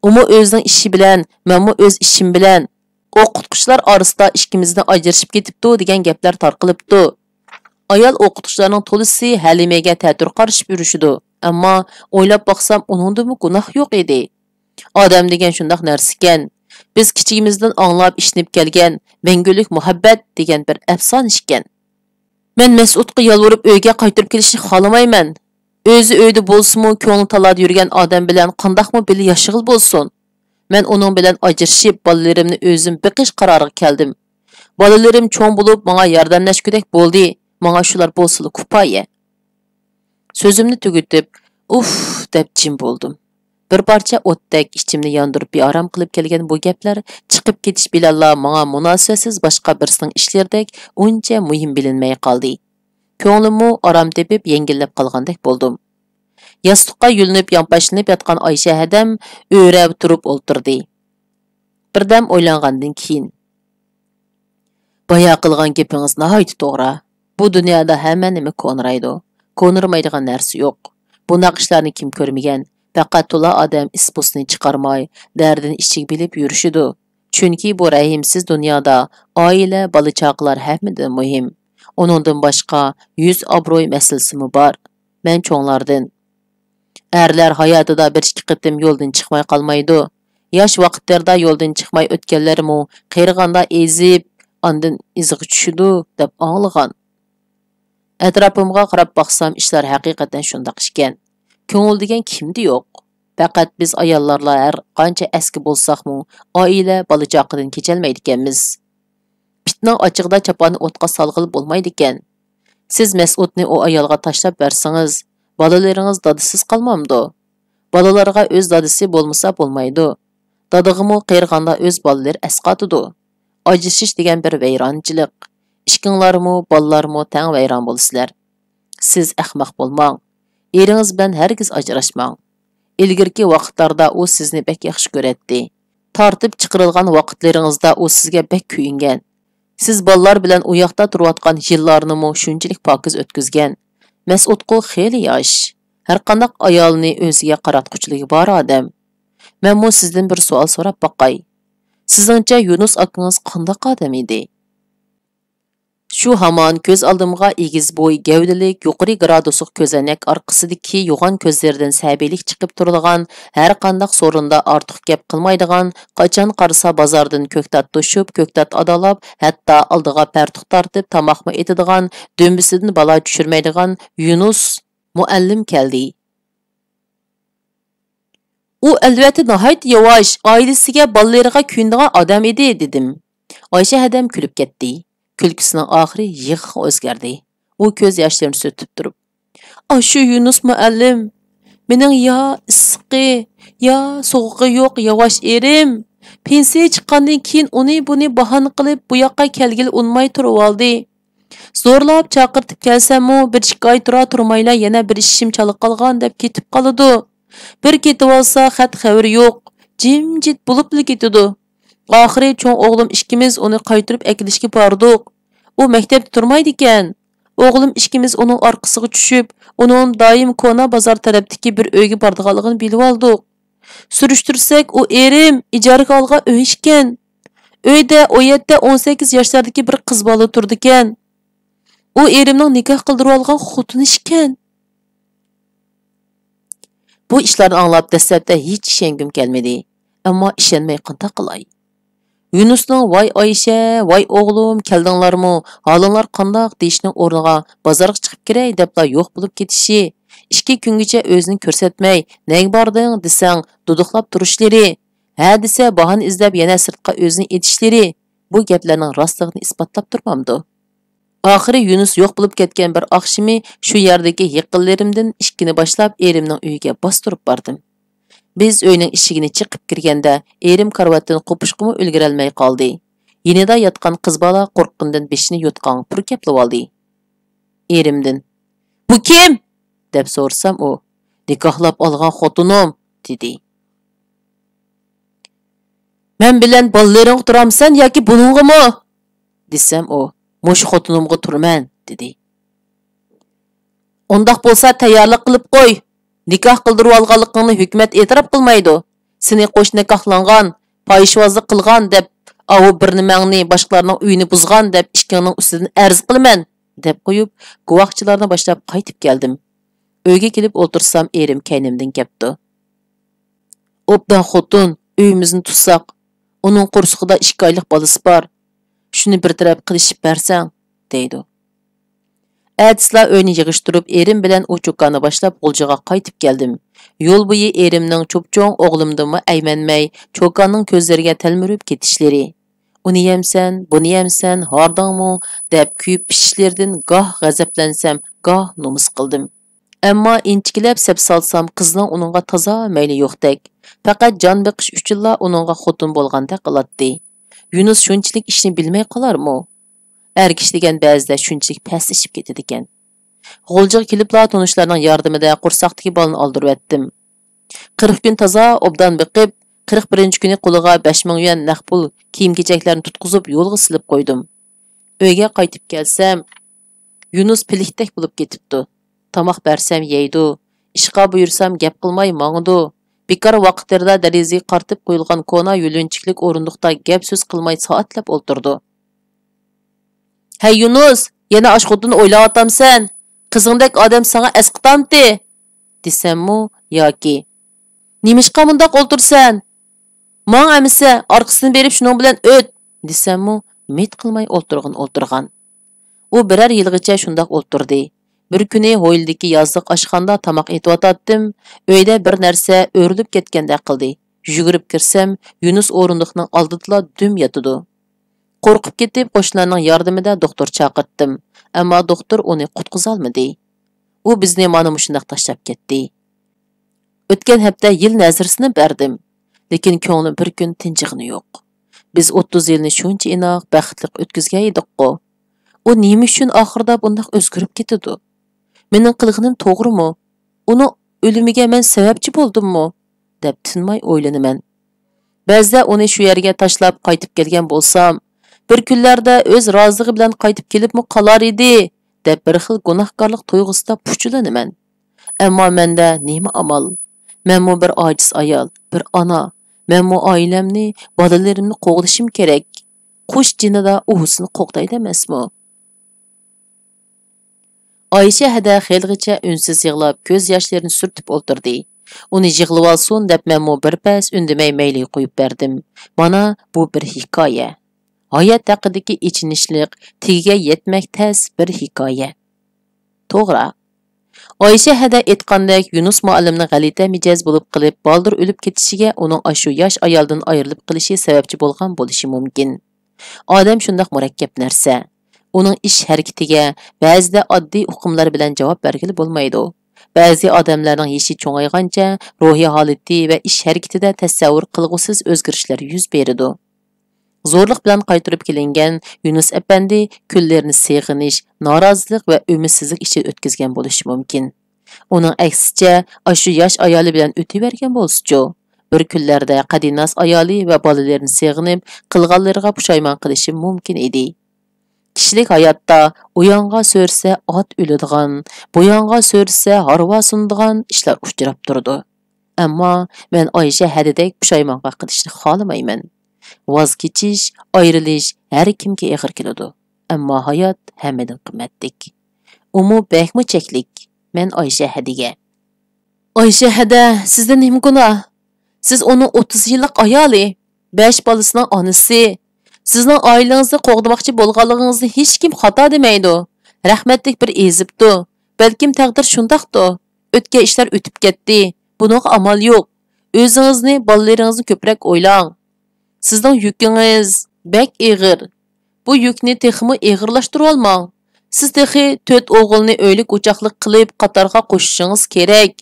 ئۇمۇ ئۆزىنىڭ ئىشى بىلەن، مەنمۇ ئۆز ئىشىم بىلەن. ئوقۇتقۇچىلار ئارىسىدا ئىككىمىزنى ئاجرىشىپ كېتىپتۇ دېگەن گەپلەر تارقىلىپتۇ. ئايال ئوقۇتقۇچىلارنىڭ تولىسى ھەلىمەگە تەتۈر قارىشىپ يۈرۈشىدۇ. ئەمما ئويلاپ باقسام، ئۇنىڭدىمۇ گۇناھ يوق ئىدى. ئادەم دېگەن شۇنداق نەرسىكەن. بىز كىچىكىمىزدىن ئاڭلاپ، ئىشىنىپ كەلگەن مەڭگۈلۈك مۇھەببەت دېگەن بىر ئەپسانە ئىكەن. مەن مەسئۇدقا يالۋۇرۇپ ئۆيگە قايتۇرۇپ كېلىشنى خالىمايمەن. ئۆزى ئۆيدە بولسىمۇ، كۆڭلى تالادا يۈرگەن ئادەم بىلەن قانداقمۇ بىللە ياشىغىلى بولسۇن؟ مەن ئۇنىڭ بىلەن ئاجرىشىپ، بالىلىرىمنى ئۆزۈم بېقىش قارارىغا كەلدىم. بالىلىرىم چوڭ بولۇپ، ماڭا ياردەملەشكۈدەك بولدى. ماڭا شۇلار بولسىلا كۇپايە. سۆزۈمنى تۈگىتىپ، ئۇف دەپ جىم بولدۇم. بىر پارچە ئوتتەك ئىچىمنى ياندۇرۇپ بىئارام قىلىپ كەلگەن بۇ گەپلەر چىقىپ كېتىش بىلەنلا ماڭا مۇناسىۋەتسىز باشقا بىرسىنىڭ ئىشلىرىدەك ئۇنچە مۇھىم بىلىنمەي قالدى. كۆڭلۈممۇ ئارام تېپىپ يەڭگىللەپ قالغاندەك بولدۇم. ياستۇققا يۆلىنىپ يانپاشلىنىپ ياتقان ئايشە ھەدەم ئۆرە تۇرۇپ ئولتۇردى. بىردەم ئويلانغاندىن كېيىن، بايا قىلغان گېپىڭىز ناھايىتى توغرا. بۇ دۇنيادا ھەممە نېمە كونىرايدۇ. كونىرىمايدىغان نەرسە يوق. بۇنداق ئىشلارنى كىم كۆرمىگەن؟ پەقەت تولا ئادەم ئىس-پۇسىنى چىقارماي، دەردىنى ئىچىگە بىلىپ يۈرۈشىدۇ. چۈنكى بۇ رەھىمسىز دۇنيادا ئائىلە، بالا-چاقىلار ھەممىدىن مۇھىم. ئۇنىڭدىن باشقا يۈز ئابرۇي مەسىلىسىمۇ بار. مەن چوڭلاردىن. ئەرلەر ھاياتىدا بىر ئىككى قېتىم يولدىن چىقماي قالمايدۇ. ياش ۋاقىتلىرىدا يولدىن چىقماي ئۆتكەنلەرمۇ قېرىغاندا ئېزىپ، ئاندىن ئىزىغا چۈشىدۇ، دەپ ئاڭلىغان. ئەتراپىمغا قاراپ باقسام، ئىشلار ھەقىقەتەن شۇنداق ئىكەن. كۆڭۈل دېگەن كىمدە يوق؟ پەقەت بىز ئاياللارلا ھەر قانچە ئەسكى بولساقمۇ، ئائىلە، بالا-چاقىدىن كېچەلمەيدىكەنمىز. پىتنىڭ ئاچچىقىدا چاپاننى ئوتقا سالغىلى بولمايدىكەن. سىز مەسئۇدنى ئۇ ئايالغا تاشلاپ بەرسىڭىز، بالىلىرىڭىز دادىسىز قالمامدۇ؟ بالىلارغا ئۆز دادىسى بولمىسا بولمايدۇ. دادىغىمۇ قېرىغاندا ئۆز بالىلىرى ئەسقاتىدۇ. ئاجرىشىش دېگەن بىر ۋەيرانچىلىق. ئىككىڭلارمۇ، بالىلارمۇ تەڭ ۋەيران بولىسىلەر. سىز ئەخمەق بولماڭ. ئېرىڭىز بىلەن ھەرگىز ئاجراشماڭ. ئىلگىرىكى ۋاقىتلاردا ئۇ سىزنى بەك ياخشى كۆرەتتى. تارتىپ چىقىرىلغان ۋاقىتلىرىڭىزدا ئۇ سىزگە بەك كۆيۈنگەن. سىز بالىلار بىلەن ئۇ ياقتا تۇرۇۋاتقان يىللارنىمۇ شۇنچىلىك پاكىز ئۆتكۈزگەن. مەسئۇدقۇ خېلى ياش. ھەرقانداق ئايالنى ئۆزىگە قاراتقۇچىلىكى بار ئادەم. مەنمۇ سىزدىن بىر سوئال سوراپ باقاي. سىزنىڭچە يۇنۇس ئاكىڭىز قانداق ئادەم ئىدى؟ شۇ ھامان كۆز ئالدىمغا ئېگىز بوي، گەۋدىلىك، يۇقىرى گرادۇسلۇق كۆزەنەك ئارقىسىدىكى يوغان كۆزلىرىدىن سەبىيلىك چىقىپ تۇرىدىغان، ھەرقانداق سورۇندا ئارتۇق گەپ قىلمايدىغان، قاچان قارىسا بازاردىن كۆكتات توشۇپ، كۆكتات ئادالاپ، ھەتتا ئالدىغا پەرتۇق تارتىپ تاماقمۇ ئېتىدىغان، دۈمبىسىدىن بالا چۈشۈرمەيدىغان يۇنۇس مۇئەللىم كەلدى. ئۇ ئەلۋەتتە ناھايىتى ياۋاش، ئائىلىسىگە، بالىلىرىغا كۆيۈنىدىغان ئادەم ئىدى، دېدىم. ئايشە ھەدەم كۈلۈپ كەتتى. كۈلكىسىنىڭ ئاخىرى يىغىغا ئۆزگەردى. ئۇ كۆز ياشلىرىنى سۈرتۈپ تۇرۇپ، ئاشۇ يۇنۇس مۇئەللىم، مېنىڭ يا ئىسسىقى، يا سوغۇقى يوق ياۋاش ئېرىم. پېنسىيە چىققاندىن كېيىن ئۇنى بۇنى باھانە قىلىپ بۇ ياققا كەلگىلى ئۇنىماي تۇرۇۋالدى. زورلاپ چاقىرتىپ كەلسەممۇ، بىر ئىككى ئاي تۇرا تۇرمايلا يەنە بىر ئىشىم چالا قالغان دەپ كېتىپ قالىدۇ. بىر كېتىۋالسا، خەت خەۋىرى يوق. جىمجىت بولۇپلا كېتىدۇ. ئاخىرى چوڭ ئوغلۇم ئىككىمىز ئۇنى قايتۇرۇپ ئەكېلىشكە باردۇق. ئۇ مەكتەپتە تۇرمايدىكەن. ئوغلۇم ئىككىمىز ئۇنىڭ ئارقىسىغا چۈشۈپ، ئۇنىڭ دائىم كونا بازار تەرەپتىكى بىر ئۆيگە بارىدىغانلىقىنى بىلىۋالدۇق. سۈرۈشتۈرسەك، ئۇ ئېرىم ئىجارىگە ئالغان ئۆي ئىكەن. ئۆيدە ئون يەتتە، ئون سەككىز ياشلاردىكى بىر قىز بالا تۇرىدىكەن. ئۇ ئېرىمنىڭ نىكاھ قىلدۇرۇۋالغان خوتۇنى ئىكەن. بۇ ئىشلارنى ئاڭلاپ دەسلەپتە ھېچ ئىشەنگۈم كەلمىدى. ئەمما ئىشەنمەي قانداق قىلاي؟ يۇنۇسنىڭ «ۋاي ئايشە، ۋاي ئوغلۇم، كەلدىڭلارمۇ؟ ھالىڭلار قانداق؟» دېيىشىنىڭ ئورنىغا «بازارغا چىقىپ كىرەي» دەپلا يوق بولۇپ كېتىشى، ئىككى كۈنگىچە ئۆزىنى كۆرسەتمەي، «نەگە باردىڭ؟» دېسەڭ، دۇدۇقلاپ تۇرۇشلىرى، «ھە» دېسە، باھانە ئىزدەپ يەنە سىرتقا ئۆزىنى ئېتىشلىرى، بۇ گەپلەرنىڭ راستلىقىنى ئىسپاتلاپ تۇرمامدۇ؟ ئاخىرى يۇنۇس يوق بولۇپ كەتكەن بىر ئاخشىمى شۇ يەردىكى يېقىنلىرىمدىن ئىككىنى باشلاپ ئېرىمنىڭ ئۆيىگە باستۇرۇپ باردىم. بىز ئۆينىڭ ئىشىكىنى چېقىپ كىرگەندە، ئېرىم كارىۋاتتىن قوپۇشقىمۇ ئۈلگۈرەلمەي قالدى. يېنىدا ياتقان قىز بالا قورققىنىدىن بېشىنى يوتقانغا پۇركەپلىۋالدى. ئېرىمدىن، «بۇ كىم؟» دەپ سورىسام، ئۇ، «نىكاھلاپ ئالغان خوتۇنۇم» دېدى. «مەن بىلەن بالىلىرىڭغا تۇرامسەن ياكى بۇنىڭغىمۇ؟» دېسەم، ئۇ، «مۇشۇ خوتۇنۇمغا تۇرىمەن» دېدى. «ئۇنداق بولسا تەييارلىق قىلىپ قوي. نىكاھ قىلدۇرۇۋالغانلىقىڭنى ھۆكۈمەت ئېتىراپ قىلمايدۇ. سېنى قوش نىكاھلانغان، پاھىشۋازلىق قىلغان دەپ، ئاۋۇ بىر نېمەڭنى، باشقىلارنىڭ ئۆيىنى بۇزغان دەپ ئىككىڭنىڭ ئۈستىدىن ئەرز قىلىمەن» دەپ قويۇپ، گۇۋاھچىلارنى باشلاپ قايتىپ كەلدىم. ئۆيگە كېلىپ ئولتۇرسام، ئېرىم كەينىمدىن كەپتۇ. «ئوبدان خوتۇن، ئۆيىمىزنى تۇتساق، ئۇنىڭ قورسىقىدا ئىككى ئايلىق بالىسى بار. شۇنى بىر تەرەپ قىلىشىپ بەرسەڭ» دەيدۇ. ئەتىسىلا ئۆينى يىغىشتۇرۇپ، ئېرىم بىلەن ئۇ چوكاننى باشلاپ غۇلجىغا قايتىپ كەلدىم. يول بويى ئېرىمنىڭ چوپچوڭ ئوغلۇمدىنمۇ ئەيمەنمەي، چوكاننىڭ كۆزلىرىگە تەلمۈرۈپ كېتىشلىرى، «ئۇنى يەمسەن، بۇنى يەمسەن، ھارداڭمۇ؟» دەپ كۆيۈپ پىشىشلىرىدىن گاھ غەزەپلەنسەم، گاھ نومۇس قىلدىم. ئەمما ئىنچىكىلەپ سەپ سالسام، قىزنىڭ ئۇنىڭغا تازا مەيلى يوقتەك، پەقەت جان بېقىش ئۈچۈنلا ئۇنىڭغا خوتۇن بولغاندەك قىلاتتى. يۇنۇس شۇنچىلىك ئىشنى بىلمەي قالارمۇ؟ ئەر كىشى دېگەن بەزىدە شۇنچىلىك پەسلىشىپ كېتىدىكەن. غۇلجىغا كېلىپلا تونۇشلارنىڭ ياردىمىدە قورساقتىكى بالىنى ئالدۇرۇۋەتتىم. قىرىق كۈن تازا ئوبدان بېقىپ، قىرىق بىرىنچى كۈنى قولىغا بەش مىڭ يۈەن نەق پۇل، كىيىم-كېچەكلەرنى تۇتقۇزۇپ يولغا سېلىپ قويدۇم. ئۆيگە قايتىپ كەلسەم، يۇنۇس پىلىكتەك بولۇپ كېتىپتۇ. تاماق بەرسەم يەيدۇ، ئىشقا بۇيرۇسام گەپ قىلماي ماڭىدۇ. بىكار ۋاقىتلىرىدا دېرىزىگە قارىتىپ قويۇلغان كونا يۆلىنچۈكلۈك ئورۇندۇقتا گەپ-سۆز قىلماي سائەتلەپ ئولتۇرىدۇ. «ھەي يۇنۇس، يەنە ئاشۇ خوتۇننى ئويلاۋاتامسەن؟ قىزىڭدەك ئادەم ساڭا ئەسقىتامتى؟» دېسەممۇ ياكى، «نېمىشقا مۇنداق ئولتۇرىسەن؟ ماڭ ئەمىسە، ئارقىسىدىن بېرىپ شۇنىڭ بىلەن ئۆت» دېسەممۇ مىت قىلماي ئولتۇرغىن ئولتۇرغان. ئۇ بىرەر يىلغىچە شۇنداق ئولتۇردى. بىر كۈنى ھويلىدىكى يازلىق ئاشخانىدا تاماق ئېتىۋاتاتتىم. ئۆيدە بىر نەرسە ئۆرۈلۈپ كەتكەندەك قىلدى. يۈگۈرۈپ كىرسەم، يۇنۇس ئورۇندۇقنىڭ ئالدىدىلا دۈم ياتىدۇ. قورقۇپ كېتىپ، قوشنىلارنىڭ ياردىمىدە دوختۇر چاقىرتتىم، ئەمما دوختۇر ئۇنى قۇتقۇزالمىدى. ئۇ بىزنى مانا مۇشۇنداق تاشلاپ كەتتى. ئۆتكەن ھەپتە يىل نەزىرىسىنى بەردىم، لېكىن كۆڭلۈم بىر كۈن تىنچىغىنى يوق. بىز ئوتتۇز يىلنى شۇنچە ئىناق، بەختلىك ئۆتكۈزگەن ئىدۇققۇ. ئۇ نېمە ئۈچۈن ئاخىرىدا بۇنداق ئۆزگىرىپ كېتىدۇ؟ مېنىڭ قىلغىنىم توغرىمۇ؟ ئۇنىڭ ئۆلۈمىگە مەن سەۋەبچى بولدۇممۇ؟ دەپ تىنماي ئويلىنىمەن. بەزىدە ئۇنى شۇ يەرگە تاشلاپ قايتىپ كەلگەن بولسام، بىر كۈنلەردە ئۆز رازىلىقى بىلەن قايتىپ كېلىپمۇ قالار ئىدى، دەپ بىر خىل گۇناھكارلىق تۇيغۇسىدا پۇچىلىنىمەن. ئەمما مەندە نېمە ئامال؟ مەنمۇ بىر ئاجىز ئايال، بىر ئانا. مەنمۇ ئائىلەمنى، بالىلىرىمنى قوغدىشىم كېرەك. قۇش جېنىدا ئۇۋىسىنى قوغدايدۇ ئەمەسمۇ؟ ئايشە ھەدە خېلىغىچە ئۈنسىز يىغلاپ، كۆز ياشلىرىنى سۈرتۈپ ئولتۇردى. ئۇنى يىغلىۋالسۇن دەپ مەنمۇ بىر پەس ئۈندىمەي مەيلىگە قويۇپ بەردىم. مانا، بۇ بىر ھېكايە. ھايات ھەققىدىكى ئېچىنىشلىق، تېگىگە يەتمەك تەس بىر ھېكايە. توغرا. ئايشە ھەدە ئېيتقاندەك، يۇنۇس مۇئەللىمنىڭ غەلىتە مىجەز بولۇپ قېلىپ، بالدۇر ئۆلۈپ كېتىشىگە ئۇنىڭ ئاشۇ ياش ئايالدىن ئايرىلىپ قېلىشى سەۋەبچى بولغان بولۇشى مۇمكىن. ئادەم شۇنداق مۇرەككەپ نەرسە. ئۇنىڭ ئىش ھەرىكىتىگە بەزىدە ئاددىي ئۇقۇملار بىلەن جاۋاب بەرگىلى بولمايدۇ. بەزى ئادەملەرنىڭ يېشى چوڭايغانچە روھىي ھالىتى ۋە ئىش ھەرىكىتىدە تەسەۋۋۇر قىلغۇسىز ئۆزگىرىشلەر يۈز بېرىدۇ. زورلۇق بىلەن قايتۇرۇپ كېلىنگەن يۇنۇس ئەپەندى كۈنلىرىنى سېغىنىش، نارازىلىق ۋە ئۈمىدسىزلىك ئىچىدە ئۆتكۈزگەن بولۇشى مۇمكىن. ئۇنىڭ ئەكسىچە، ئاشۇ ياش ئايالى بىلەن ئۆتۈۋەرگەن بولسىچۇ؟ بىر كۈنلەردە قەدىناس ئايالى ۋە بالىلىرىنى سېغىنىپ، قىلغانلىرىغا پۇشايمان قىلىشى مۇمكىن ئىدى. كىشىلىك ھاياتتا ئۇيانغا سۆرىسە ئات ئۆلىدىغان، بۇيانغا سۆرىسە ھارۋا سۇنىدىغان ئىشلار ئۇچراپ تۇرىدۇ. ئەمما مەن ئايشە ھەدىدەك پۇشايمانغا قېلىشنى خالىمايمەن. ۋاز كېچىش، ئايرىلىش ھەر كىمگە ئېغىر كېلىدۇ. ئەمما ھايات ھەممىدىن قىممەتلىك. ئۇمۇ بەكمۇ چەكلىك. مەن ئايشە ھەدىگە. ئايشە ھەدە، سىزدە نېمە گۇناھ؟ سىز ئۇنىڭ ئوتتۇز يىللىق ئايالى، بەش بالىسىنىڭ ئانىسى. سىزنىڭ ئائىلىڭىزنى قوغدىماقچى بولغانلىقىڭىزنى ھېچكىم خاتا دېمەيدۇ. رەھمەتلىك بىر ئېزىپتۇ. بەلكىم تەقدىر شۇنداقتۇ. ئۆتكەن ئىشلار ئۆتۈپ كەتتى. بۇنىڭغا ئامال يوق. ئۆزىڭىزنى، بالىلىرىڭىزنى كۆپرەك ئويلاڭ. سىزنىڭ يۈكىڭىز بەك ئېغىر. بۇ يۈكنى تېخىمۇ ئېغىرلاشتۇرۇۋالماڭ. سىز تېخى تۆت ئوغۇلنى ئۆيلۈك ئوچاقلىق قىلىپ، قاتارغا قوشۇشىڭىز كېرەك.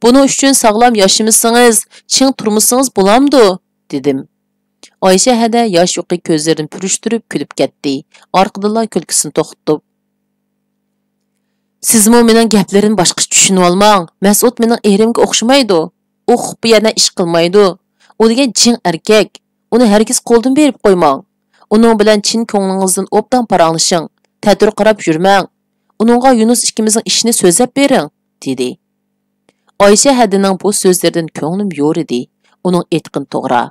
بۇنىڭ ئۈچۈن ساغلام ياشىمىسىڭىز، چىڭ تۇرمىسىڭىز بولامدۇ؟» دېدىم. ئايشە ھەدە ياش يۇقى كۆزلىرىنى پۈرۈشتۈرۈپ كۈلۈپ كەتتى. ئارقىدىنلا كۈلكىسىنى توختىتىپ، «سىزمۇ مېنىڭ گەپلىرىمنى باشقىچە چۈشىنىۋالماڭ. مەسئۇد مېنىڭ ئېرىمگە ئوخشىمايدۇ. ئۇ خۇپپا يەنە ئىش قىلمايدۇ. ئۇ دېگەن چىڭ ئەركەك. ئۇنى ھەرگىز قولدىن بېرىپ قويماڭ. ئۇنىڭ بىلەن چىن كۆڭلىڭىزدىن ئوبدان پاراڭلىشىڭ. تەتۈر قاراپ يۈرمەڭ. ئۇنىڭغا يۇنۇس ئىككىمىزنىڭ ئىشىنى سۆزلەپ بېرىڭ» دېدى. ئايشە ھەدىنىڭ بۇ سۆزلىرىدىن كۆڭلۈم يورىدى. ئۇنىڭ ئېيتقىنى توغرا.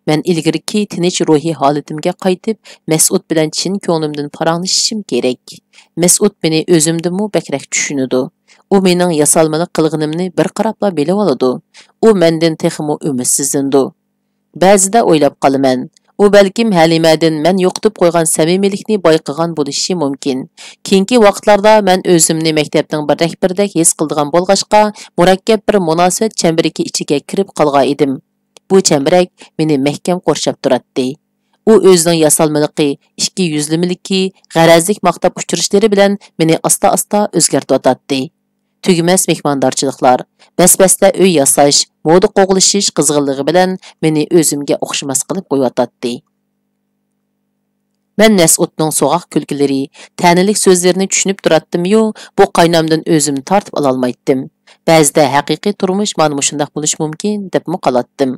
مەن ئىلگىرىكى تىنچ روھىي ھالىتىمگە قايتىپ، مەسئۇد بىلەن چىن كۆڭلۈمدىن پاراڭلىشىشىم كېرەك. مەسئۇد مېنى ئۆزۈمدىنمۇ بەكرەك چۈشىنىدۇ. ئۇ مېنىڭ ياسالمىلىق قىلغىنىمنى بىر قاراپلا بىلىۋالىدۇ. ئۇ مەندىن تېخىمۇ ئۈمىدسىزلىنىدۇ. بەزىدە ئويلاپ قالىمەن، ئۇ بەلكىم ھەلىمەدىن مەن يوقىتىپ قويغان سەمىمىيلىكنى بايقىغان بولۇشى مۇمكىن. كېيىنكى ۋاقىتلاردا مەن ئۆزۈمنى مەكتەپنىڭ بىر رەھبىرىدەك ھېس قىلىدىغان بولغاچقا، مۇرەككەپ بىر مۇناسىۋەت چەمبىرىكى ئىچىگە كىرىپ قالغان ئىدىم. بۇ چەمبىرەك مېنى مەھكەم قورشاپ تۇراتتى. ئۇ ئۆزىنىڭ ياسالمىلىقى، ئىككى يۈزلىمىلىكى، غەرەزلىك ماختاپ ئۇچرىشلىرى بىلەن مېنى ئاستا-ئاستا ئۆزگەرتىۋاتاتتى. تۈگىمەس مېھماندارچىلىقلار، بەس-بەستە ئۆي ياساش، مودا قوغلىشىش قىزغىنلىقى بىلەن مېنى ئۆزۈمگە ئوخشىماس قىلىپ قويۇۋاتاتتى. مەن مەسئۇدنىڭ سوغۇق كۈلكىلىرى، تەنىلىك سۆزلىرىنى چۈشىنىپ تۇراتتىميۇ، بۇ قاينامدىن ئۆزۈمنى تارتىپ ئالالمايتتىم. بەزىدە ھەقىقىي تۇرمۇش مانا مۇشۇنداق بولۇشى مۇمكىن، دەپمۇ قالاتتىم.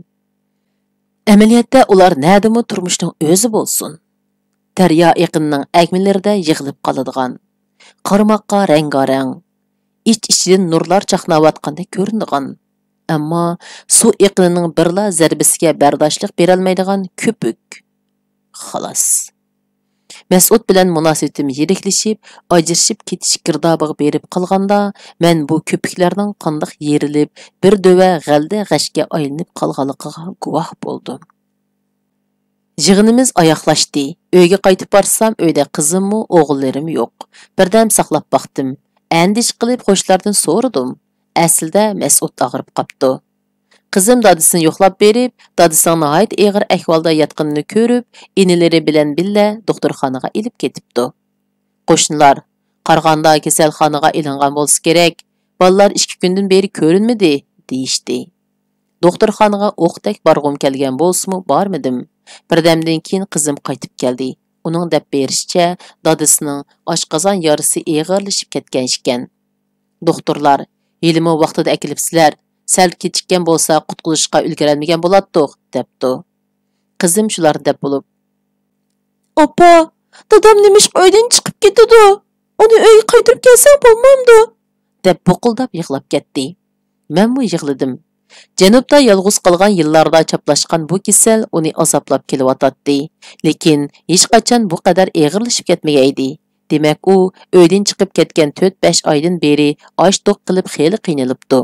ئەمەلىيەتتە ئۇلار نەدىمۇ تۇرمۇشنىڭ ئۆزى بولسۇن. دەريا ئېقىنىنىڭ ئەگمىلىرىدە يىغىلىپ قالىدىغان، قارىماققا رەڭگارەڭ، ئىچ-ئىچىدىن نۇرلار چاقناۋاتقاندەك كۆرۈنىدىغان، ئەمما سۇ ئېقىنىنىڭ بىرلا زەربىسىگە بەرداشلىق بېرەلمەيدىغان كۆپۈك. خالاس. مەسئۇد بىلەن مۇناسىۋىتىم يىرىكلىشىپ، ئاجرىشىپ كېتىش گىردابىغا بېرىپ قالغاندا، مەن بۇ كۆپۈكلەرنىڭ قانداق يېرىلىپ، بىر دۆۋە غەلدە غەشكە ئايلىنىپ قالغانلىقىغا گۇۋاھ بولدۇم. يىغىنىمىز ئاياغلاشتى. ئۆيگە قايتىپ بارسام، ئۆيدە قىزىممۇ، ئوغۇللىرىم يوق. بىردەم ساقلاپ باقتىم. ئەندىشە قىلىپ خوشلاردىن سورىدىم. ئەسلىدە مەسئۇد ئاغرىپ قاپتۇ. قىزىم دادىسىنى يوقلاپ بېرىپ، دادىسىنىڭ ناھايىتى ئېغىر ئەھۋالدا ياتقىنىنى كۆرۈپ، ئىنىلىرى بىلەن بىللە دوختۇرخانىغا ئېلىپ كېتىپتۇ. قوشنىلار، «قارىغاندا كېسەلخانىغا ئېلىنغان بولسا كېرەك، بالىلار ئىككى كۈندىن بېرى كۆرۈنمىدى» دېيىشتى. دوختۇرخانىغا ئوقتەك بارغۇم كەلگەن بولسىمۇ بارمىدىم. بىردەمدىن كېيىن قىزىم قايتىپ كەلدى. ئۇنىڭ دەپ بېرىشىچە، دادىسىنىڭ ئاشقازان يارىسى ئېغىرلىشىپ كەتكەن ئىكەن. دوختۇرلار، «ھېلىمۇ ۋاقتىدا ئەكېلىپسىلەر، سەل كېچىككەن بولسا قۇتقۇزۇشقا ئۈلگۈرەلمىگەن بولاتتۇق» دەپتۇ. قىزىم شۇلارنى دەپ بولۇپ، «ئاپا، دادام نېمىشقا ئۆيدىن چىقىپ كېتىدۇ؟ ئۇنى ئۆيگە قايتۇرۇپ كەلسەڭ بولمامدۇ؟» دەپ بۇقۇلداپ يىغلاپ كەتتى. مەنمۇ يىغلىدىم. جەنۇبتا يالغۇز قالغان يىللاردا چاپلاشقان بۇ كېسەل ئۇنى ئازابلاپ كېلىۋاتاتتى. لېكىن ھېچقاچان بۇ قەدەر ئېغىرلىشىپ كەتمىگەيدى. دېمەك، ئۇ ئۆيدىن چىقىپ كەتكەن تۆت-بەش ئايدىن بېرى ئاچ-توق قىلىپ خېلى قىينىلىپتۇ.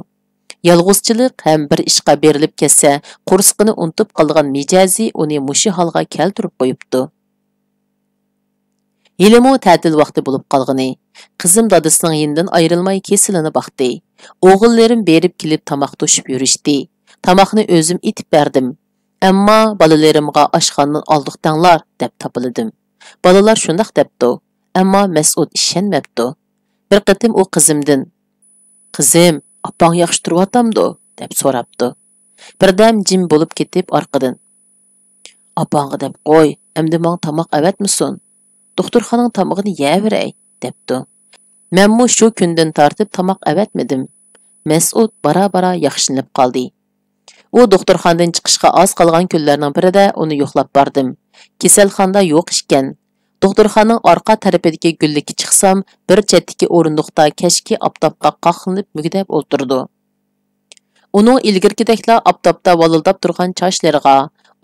يالغۇزچىلىق ھەم بىر ئىشقا بېرىلىپ كەتسە، قورسىقىنى ئۇنتۇپ قالىدىغان مىجەزى ئۇنى مۇشۇ ھالغا كەلتۈرۈپ قويۇپتۇ. ھېلىمۇ تەتىل ۋاقتى بولۇپ قالغىنى. قىزىم دادىسىنىڭ يېنىدىن ئايرىلماي كېسىلىنى باقتى. ئوغۇللىرىم بېرىپ كېلىپ تاماق توشۇپ يۈرۈشتى. تاماقنى ئۆزۈم ئېتىپ بەردىم. ئەمما بالىلىرىمغا «ئاشخانىدىن ئالدۇق دەڭلار» دەپ تاپىلىدىم. بالىلار شۇنداق دەپتۇ. ئەمما مەسئۇد ئىشەنمەپتۇ. بىر قېتىم ئۇ قىزىمدىن، «قىزىم، ئاپاڭ ياخشى تۇرۇۋاتامدۇ؟» دەپ سوراپتۇ. بىردەم جىم بولۇپ كېتىپ ئارقىدىن، «ئاپاڭغا دەپ قوي، ئەمدى ماڭا تاماق ئەۋەتمىسۇن. دوختۇرخانىنىڭ تامىقىنى يەۋېرەي» دەپتۇ. مەنمۇ شۇ كۈندىن تارتىپ تاماق ئەۋەتمىدىم. مەسئۇد بارا-بارا ياخشىلىنىپ قالدى. ئۇ دوختۇرخانىدىن چىقىشقا ئاز قالغان كۈنلەرنىڭ بىرىدە ئۇنى يوقلاپ باردىم. كېسەلخانىدا يوق ئىكەن. دوختۇرخانىنىڭ ئارقا تەرىپىدىكى گۈللۈككە چىقسام، بىر چەتتىكى ئورۇندۇقتا كەچكى ئاپتاپقا قاقلىنىپ مۈگدەپ ئولتۇرىدۇ. ئۇنىڭ ئىلگىرىكىدەكلا ئاپتاپتا ۋالىلداپ تۇرغان چاچلىرىغا،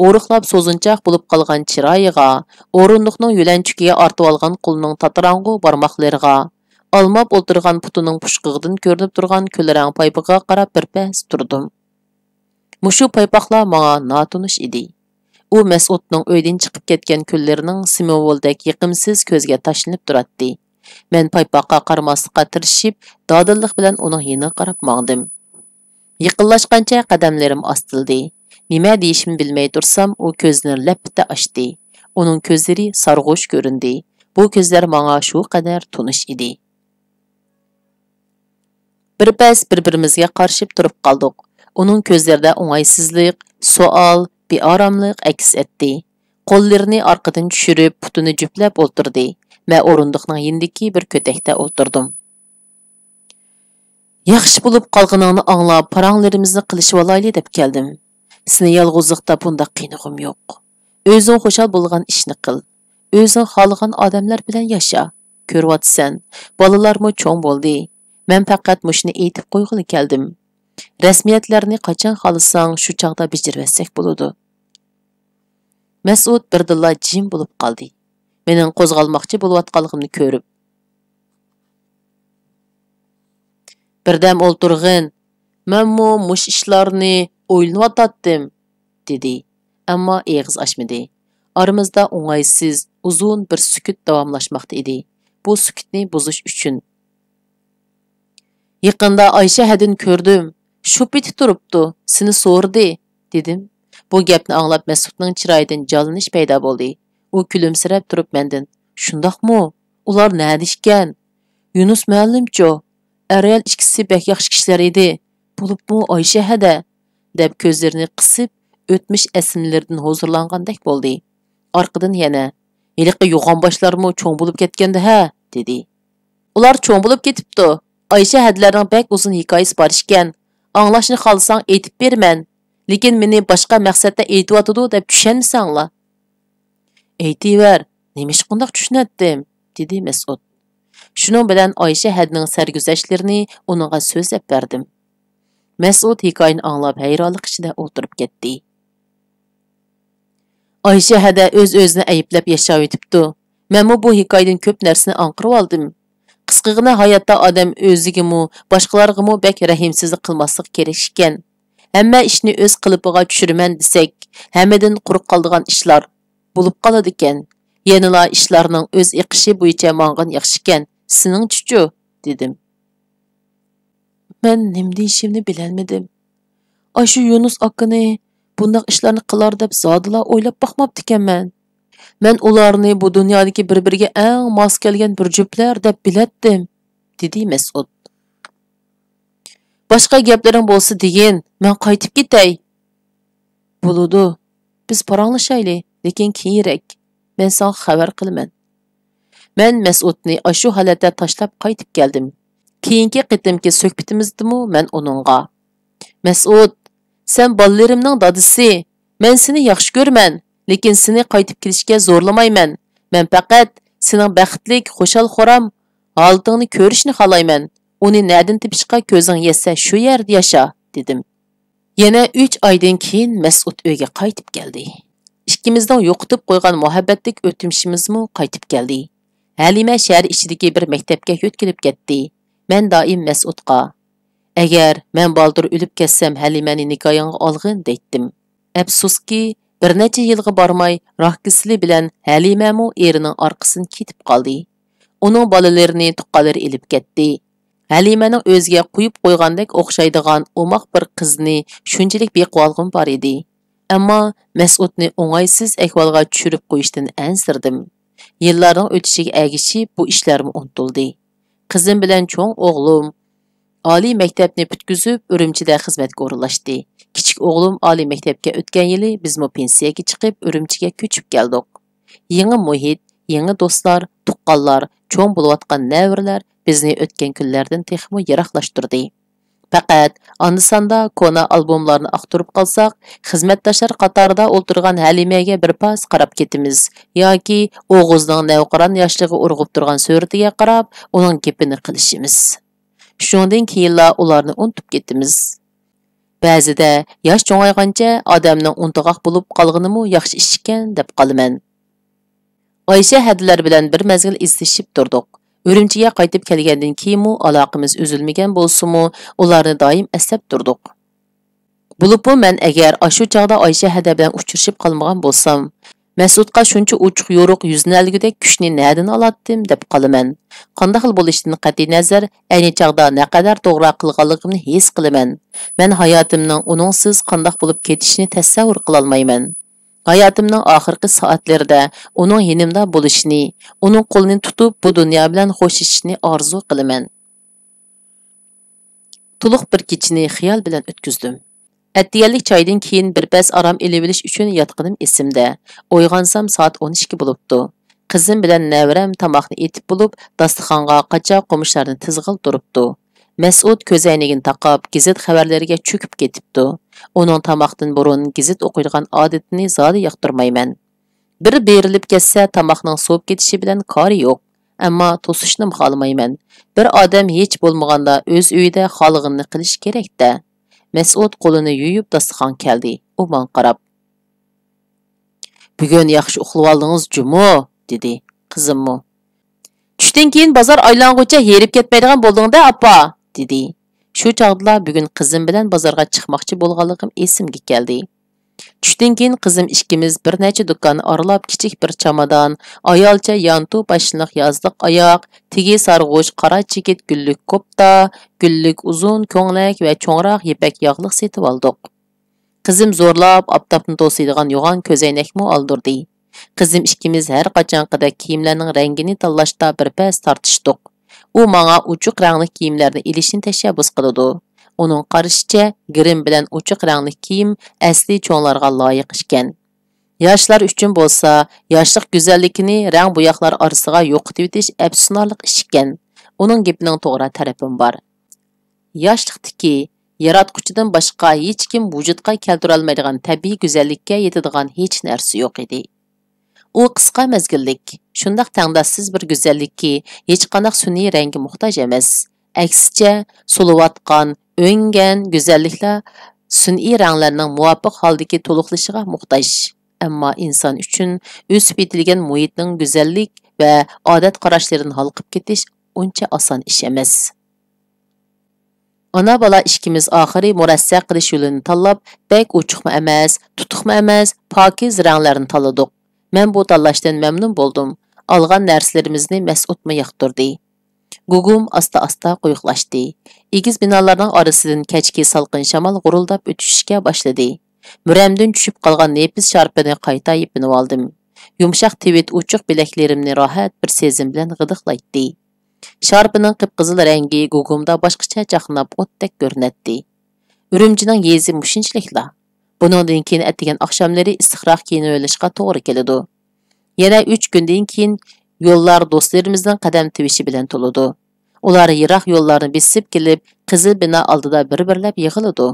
ئورۇقلاپ سوزۇنچاق بولۇپ قالغان چىرايىغا، ئورۇندۇقنىڭ يۆلەنچۈكىگە ئارتىۋالغان قولىنىڭ تاتىراڭغۇ بارماقلىرىغا، ئالماپ ئولتۇرغان پۇتىنىڭ پۇچقىقىدىن كۆرۈنۈپ تۇرغان كۈلرەڭ پايپىقىغا قاراپ بىر پەس تۇردۇم. مۇشۇ پايپاقلار ماڭا ناتونۇش ئىدى. ئۇ مەسئۇدنىڭ ئۆيدىن چىقىپ كەتكەن كۈنلىرىنىڭ سىمۋولىدەك يېقىمسىز كۆزگە تاشلىنىپ تۇراتتى. مەن پايپاققا قارىماسلىققا تىرىشىپ، دادىللىق بىلەن ئۇنىڭ يېنىغا قاراپ ماڭدىم. يېقىنلاشقانچە قەدەملىرىم ئاستىلىدى. نېمە دېيىشىمنى بىلمەي تۇرسام، ئۇ كۆزلىرىنى لەپپىدە ئاچتى. ئۇنىڭ كۆزلىرى سارغۇچ كۆرۈندى. بۇ كۆزلەر ماڭا شۇ قەدەر تونۇش ئىدى. بىر پەس بىر-بىرىمىزگە قارىشىپ تۇرۇپ قالدۇق. ئۇنىڭ كۆزلىرىدە ئوڭايسىزلىق، سوئال، بىئاراملىق ئەكس ئەتتى. قوللىرىنى ئارقىدىن چۈشۈرۈپ، پۇتىنى جۈپلەپ ئولتۇردى. مەن ئورۇندۇقنىڭ يېنىدىكى بىر كۆتەكتە ئولتۇردۇم. ياخشى بولۇپ قالغىنىڭنى ئاڭلاپ، پاراڭلىرىمىزنى قىلىشىۋالايلى دەپ كەلدىم. سېنى يالغۇزلۇقتا بۇنداق قىينىغۇم يوق. ئۆزۈڭ خۇشال بولغان ئىشنى قىل. ئۆزۈڭ خالىغان ئادەملەر بىلەن ياشا. كۆرۈۋاتىسەن، بالىلارمۇ چوڭ بولدى. مەن پەقەت مۇشۇنى ئېيتىپ قويغىلى كەلدىم. رەسمىيەتلەرنى قاچان خالىساڭ، شۇ چاغدا بېجىرىۋەتسەك بولىدۇ. مەسئۇد بىردىنلا جىم بولۇپ قالدى. مېنىڭ قوزغالماقچى بولۇۋاتقانلىقىمنى كۆرۈپ، بىردەم ئولتۇرغىن، مەنمۇ مۇشۇ ئىشلارنى ئويلىنىۋاتاتتىم، دېدى. ئەمما ئېغىز ئاچمىدى. ئارىمىزدا ئوڭايسىز، ئۇزۇن بىر سۈكۈت داۋاملاشماقتا ئىدى. بۇ سۈكۈتنى بۇزۇش ئۈچۈن، يېقىندا ئايشە ھەدىنى كۆردۈم. شۇ پېتى تۇرۇپتۇ، سېنى سورىدى، دېدىم. بۇ گەپنى ئاڭلاپ مەسئۇدنىڭ چىرايىدىن جانلىنىش پەيدا بولدى. ئۇ كۈلۈمسىرەپ تۇرۇپ مەندىن، شۇنداقمۇ؟ ئۇلار نەدە ئىكەن؟ يۇنۇس مۇئەللىمچۇ؟ ئەر-ئايال ئىككىسى بەك ياخشى كىشىلەر ئىدى. بولۇپمۇ ئايشە ھەدە؟ دەپ كۆزلىرىنى قىسىپ، ئۆتمۈش ئەسلىمىلىرىدىن ھۇزۇرلانغاندەك بولدى. ئارقىدىن يەنە، ھېلىقى يوغان باشلارمۇ چوڭ بولۇپ كەتكەندە ھە؟ دېدى. ئۇلار چوڭ بولۇپ كېتىپتۇ. ئايشە ھەدىلەرنىڭ بەك ئۇزۇن ھېكايىسى بار ئىكەن. ئاڭلاشنى خالىساڭ ئېيتىپ بېرىمەن. لېكىن مېنى باشقا مەقسەتتە ئېيتىۋاتىدۇ دەپ چۈشەنمىسەڭلار. ئېيتىۋەر، نېمىشقا ئۇنداق چۈشىنەتتىم؟ دېدى مەسئۇد. شۇنىڭ بىلەن ئايشە ھەدىنىڭ سەرگۈزەشتلىرىنى ئۇنىڭغا سۆزلەپ بەردىم. مەسئۇد ھېكايىنى ئاڭلاپ ھەيرانلىق ئىچىدە ئولتۇرۇپ كەتتى. ئايشە ھەدە ئۆز-ئۆزىنى ئەيىبلەپ ياشاۋېتىپتۇ. مەنمۇ بۇ ھېكايىدىن كۆپ نەرسىنى ئاڭقىرىۋالدىم. قىسقىغىنە ھاياتتا ئادەم ئۆزىگىمۇ، باشقىلارغىمۇ بەك رەھىمسىزلىك قىلماسلىقى كېرەك ئىكەن. ھەممە ئىشنى ئۆز قېلىپىغا چۈشۈرىمەن دېسەك، ھەممىدىن قۇرۇق قالىدىغان ئىشلار بولۇپ قالىدىكەن. يەنىلا ئىشلارنىڭ ئۆز ئېقىشى بويىچە ماڭغان ياخشىكەن. سېنىڭچىچۇ؟ دېدىم. مەن نېمە دېيىشىمنى بىلەلمىدىم. ئاشۇ يۇنۇس ئاكىنى بۇنداق ئىشلارنى قىلار دەپ زادىلا ئويلاپ باقماپتىكەنمەن. مەن ئۇلارنى بۇ دۇنيادىكى بىر-بىرىگە ئەڭ ماس كەلگەن بىر جۈپلەر دەپ بىلەتتىم، دېدى مەسئۇد. باشقا گەپلىرىڭ بولسا دېگىن، مەن قايتىپ كېتەي. بولىدۇ، بىز پاراڭلىشايلى، لېكىن كېيىنرەك. مەن ساڭا خەۋەر قىلىمەن. مەن مەسئۇدنى ئاشۇ ھالەتتە تاشلاپ قايتىپ كەلدىم. كېيىنكى قېتىمكى سۆھبىتىمىزدىمۇ مەن ئۇنىڭغا، مەسئۇد، سەن بالىلىرىمنىڭ دادىسى، مەن سېنى ياخشى كۆرىمەن، لېكىن سېنى قايتىپ كېلىشكە زورلىمايمەن. مەن پەقەت سېنىڭ بەختلىك، خۇشال-خۇرام ھالىتىڭنى كۆرۈشنى خالايمەن. ئۇنى نەدىن تېپىشقا كۆزۈڭ يەتسە، شۇ يەردە ياشا، دېدىم. يەنە ئۈچ ئايدىن كېيىن مەسئۇد ئۆيگە قايتىپ كەلدى. ئىككىمىزنىڭ يوقىتىپ قويغان مۇھەببەتلىك ئۆتمۈشىمىزمۇ قايتىپ كەلدى. ھەلىمە شەھەر ئىچىدىكى بىر مەكتەپكە يۆتكىلىپ كەتتى. مەن دائىم مەسئۇدقا، ئەگەر مەن بالدۇر ئۆلۈپ كەتسەم، ھەلىمەنى نىكاھىڭغا ئالغىن، دەيتتىم. ئەپسۇسكى، بىر نەچچە يىلغا بارماي راك كېسىلى بىلەن ھەلىمەمۇ ئېرىنىڭ ئارقىسىدىن كېتىپ قالدى. ئۇنىڭ بالىلىرىنى تۇغقانلىرى ئېلىپ كەتتى. ھەلىمەنىڭ ئۆزىگە قويۇپ قويغاندەك ئوخشايدىغان ئوماق بىر قىزنى شۇنچىلىك بېقىۋالغۇم بار ئىدى. ئەمما مەسئۇدنى ئوڭايسىز ئەھۋالغا چۈشۈرۈپ قويۇشتىن ئەنسىرىدىم. يىللارنىڭ ئۆتۈشىگە ئەگىشىپ بۇ ئىشلارمۇ ئۇنتۇلدى. قىزىم بىلەن چوڭ ئوغلۇم ئالىي مەكتەپنى پۈتكۈزۈپ، ئۈرۈمچىدە خىزمەتكە ئورۇنلاشتى. كىچىك ئوغلۇم ئالىي مەكتەپكە ئۆتكەن يىلى بىزمۇ پېنسىيەگە چىقىپ، ئۈرۈمچىگە كۆچۈپ كەلدۇق. يېڭى مۇھىت، يېڭى دوستلار، تۇغقانلار، چوڭ بولۇۋاتقان نەۋرىلەر بىزنى ئۆتكەن كۈنلەردىن تېخىمۇ يىراقلاشتۇردى. پەقەت ئاندا-ساندا كونا ئالبوملارنى ئاختۇرۇپ قالساق، خىزمەتداشلار قاتارىدا ئولتۇرغان ھەلىمەگە بىر پاس قاراپ كېتىمىز ياكى ئوغۇزنىڭ نەۋقىران ياشلىقى ئۇرغۇپ تۇرغان سۈرىتىگە قاراپ، ئۇنىڭ گېپىنى قىلىشىمىز. شۇنىڭدىن كېيىنلا ئۇلارنى ئۇنتۇپ كېتىمىز. بەزىدە ياش چوڭايغانچە ئادەمنىڭ ئۇنتۇغاق بولۇپ قالغىنىمۇ ياخشى ئىش ئىكەن، دەپ قالىمەن. ئايشە ھەدىلەر بىلەن بىر مەزگىل ئىزدىشىپ تۇردۇق. ئۈرۈمچىگە قايتىپ كەلگەندىن كېيىنمۇ ئالاقىمىز ئۈزۈلمىگەن بولسىمۇ، ئۇلارنى دائىم ئەسلەپ تۇردۇق. بولۇپمۇ مەن ئەگەر ئاشۇ چاغدا ئايشە ھەدە بىلەن ئۇچرىشىپ قالمىغان بولسام، مەسئۇدقا شۇنچە ئوچۇق-يورۇق يۈزلىنەلىگۈدەك كۈچنى نەدىن ئالاتتىم، دەپ قالىمەن. قانداقلا بولۇشىدىن قەتئىينەزەر، ئەينى چاغدا نەقەدەر توغرا قىلغانلىقىمنى ھېس قىلىمەن. مەن ھاياتىمنىڭ ئۇنىڭسىز قانداق بولۇپ كېتىشىنى تەسەۋۋۇر قىلالمايمەن. ھاياتىمنىڭ ئاخىرقى سائەتلىرىدە ئۇنىڭ يېنىمدا بولۇشىنى، ئۇنىڭ قولىنى تۇتۇپ، بۇ دۇنيا بىلەن خوشلىشىشنى ئارزۇ قىلىمەن. تولۇق بىر كېچىنى خىيال بىلەن ئۆتكۈزدۈم. ئەتىگەنلىك چايدىن كېيىن بىر پەس ئارام ئېلىۋېلىش ئۈچۈن ياتقىنىم ئېسىمدە. ئويغانسام سائەت ئون ئىككى بولۇپتۇ. قىزىم بىلەن نەۋرەم تاماقنى ئېتىپ بولۇپ، داستىخانغا قاچا-قومۇچلارنى تىزغىلى تۇرۇپتۇ. مەسئۇد كۆزەينىكىنى تاقاپ، گېزىت خەۋەرلىرىگە چۆكۈپ كېتىپتۇ. ئۇنىڭ تاماقتىن بۇرۇن گېزىت ئوقۇيدىغان ئادىتىنى زادى ياقتۇرمايمەن. بىر بېرىلىپ كەتسە، تاماقنىڭ سوۋۇپ كېتىشى بىلەن كارى يوق. ئەمما توسۇشنىمۇ خالىمايمەن. بىر ئادەم ھېچ بولمىغاندا ئۆز ئۆيىدە خالىغىنىنى قىلىشى كېرەك-دە. مەسئۇد قولىنى يۇيۇپ داستىخانغا كەلدى. ئۇ ماڭا قاراپ، «بۈگۈن ياخشى ئۇخلىۋالدىڭىز جۇمۇ؟» دېدى. قىزىممۇ، «چۈشتىن كېيىن بازار ئايلانغۇچە ھېرىپ كەتمەيدىغان بولدۇڭ-دە، ئاپا!» دېدى. شۇ چاغدىلا بۈگۈن قىزىم بىلەن بازارغا چىقماقچى بولغانلىقىم ئېسىمگە كەلدى. چۈشتىن كېيىن قىزىم ئىككىمىز بىر نەچچە دۇكان ئارىلاپ، كىچىك بىر چامادان، ئايالچە يانتۇ پاشنىلىق يازلىق ئاياغ، تېگى سارغۇچ قارا چېكىت گۈللۈك كوپتا، گۈللۈك ئۇزۇن كۆڭلەك ۋە چوڭراق يىپەك ياغلىق سېتىۋالدۇق. قىزىم زورلاپ ئاپتاپنى توسۇيدىغان يوغان كۆزەينەكمۇ ئالدۇردى. قىزىم ئىككىمىز ھەر قاچانقىدەك كىيىملەرنىڭ رەڭگىنى تاللاشتا بىر پەس تارتىشتۇق. ئۇ ماڭا ئوچۇق رەڭلىك كىيىملەرنى ئېلىشنى تەشەببۇس قىلىدۇ. ئۇنىڭ قارىشىچە، گىرىم بىلەن ئوچۇق رەڭلىك كىيىم ئەسلى چوڭلارغا لايىق ئىكەن. ياشلار ئۈچۈن بولسا، ياشلىق گۈزەللىكىنى رەڭ بوياقلار ئارىسىغا يوقىتىۋېتىش ئەپسۇسلىنارلىق ئىش ئىكەن. ئۇنىڭ گېپىنىڭ توغرا تەرىپىمۇ بار. ياشلىقتىكى ياراتقۇچىدىن باشقا ھېچكىم ۋۇجۇدقا كەلتۈرەلمەيدىغان تەبىئىي گۈزەللىككە يېتىدىغان ھېچ نەرسە يوق ئىدى. ئۇ قىسقا مەزگىللىك، شۇنداق تەڭداشسىز بىر گۈزەللىككى، ھېچقانداق سۈنئىي رەڭگە موھتاج ئەمەس. ئەكسىچە، سولىۋاتقان، ئۈنگەن گۈزەللىكلەر سۈنئىي رەڭلەرنىڭ مۇۋاپىق ھالدىكى تولۇقلىشىغا موھتاج. ئەمما ئىنسان ئۈچۈن ئۆسۈپ يېتىلگەن مۇھىتنىڭ گۈزەللىك ۋە ئادەت قاراشلىرىدىن ھالقىپ كېتىش ئۇنچە ئاسان ئىش ئەمەس. ئانا-بالا ئىككىمىز ئاخىرى مۇرەسسە قىلىش يولىنى تاللاپ، بەك ئوچۇقمۇ ئەمەس، تۇتۇقمۇ ئەمەس، پاكىز رەڭلەرنى تاللىدۇق. مەن بۇ تاللاشتىن مەمنۇن بولدۇم. ئالغان نەرسىلىرىمىزنى مەسئۇدمۇ ياقتۇردى. گۇگۇم ئاستا-ئاستا قويۇقلاشتى. ئېگىز بىنالارنىڭ ئارىسىدىن كەچكى سالقىن شامال غۇرۇلداپ ئۆتۈشۈشكە باشلىدى. مۈرەمدىن چۈشۈپ قالغان نېپىز شارپىنى قايتا يېپىنىۋالدىم. يۇمشاق تىۋىت ئوچۇق بىلەكلىرىمنى راھەت بىر سېزىم بىلەن غىدىقلايتتى. شارپىنىڭ قىپقىزىل رەڭگى گۇگۇمدا باشقىچە چاقناپ ئوتتەك كۆرۈنەتتى. ئۈرۈمچىنىڭ يېزى مۇشۇنچىلىكلا. بۇنىڭدىن كېيىن ئەتىگەن ئاخشاملىرى ئىسسىقراق كىيىنىۋېلىشقا توغرا كېلىدۇ. يەنە ئۈچ كۈندىن كېيىن يوللار دوستلىرىمىزنىڭ قەدەم تىۋىشى بىلەن تولىدۇ. ئۇلار يىراق يوللارنى بېسىپ كېلىپ، قىزىل بىنا ئالدىدا بىر-بىرلەپ يىغىلىدۇ.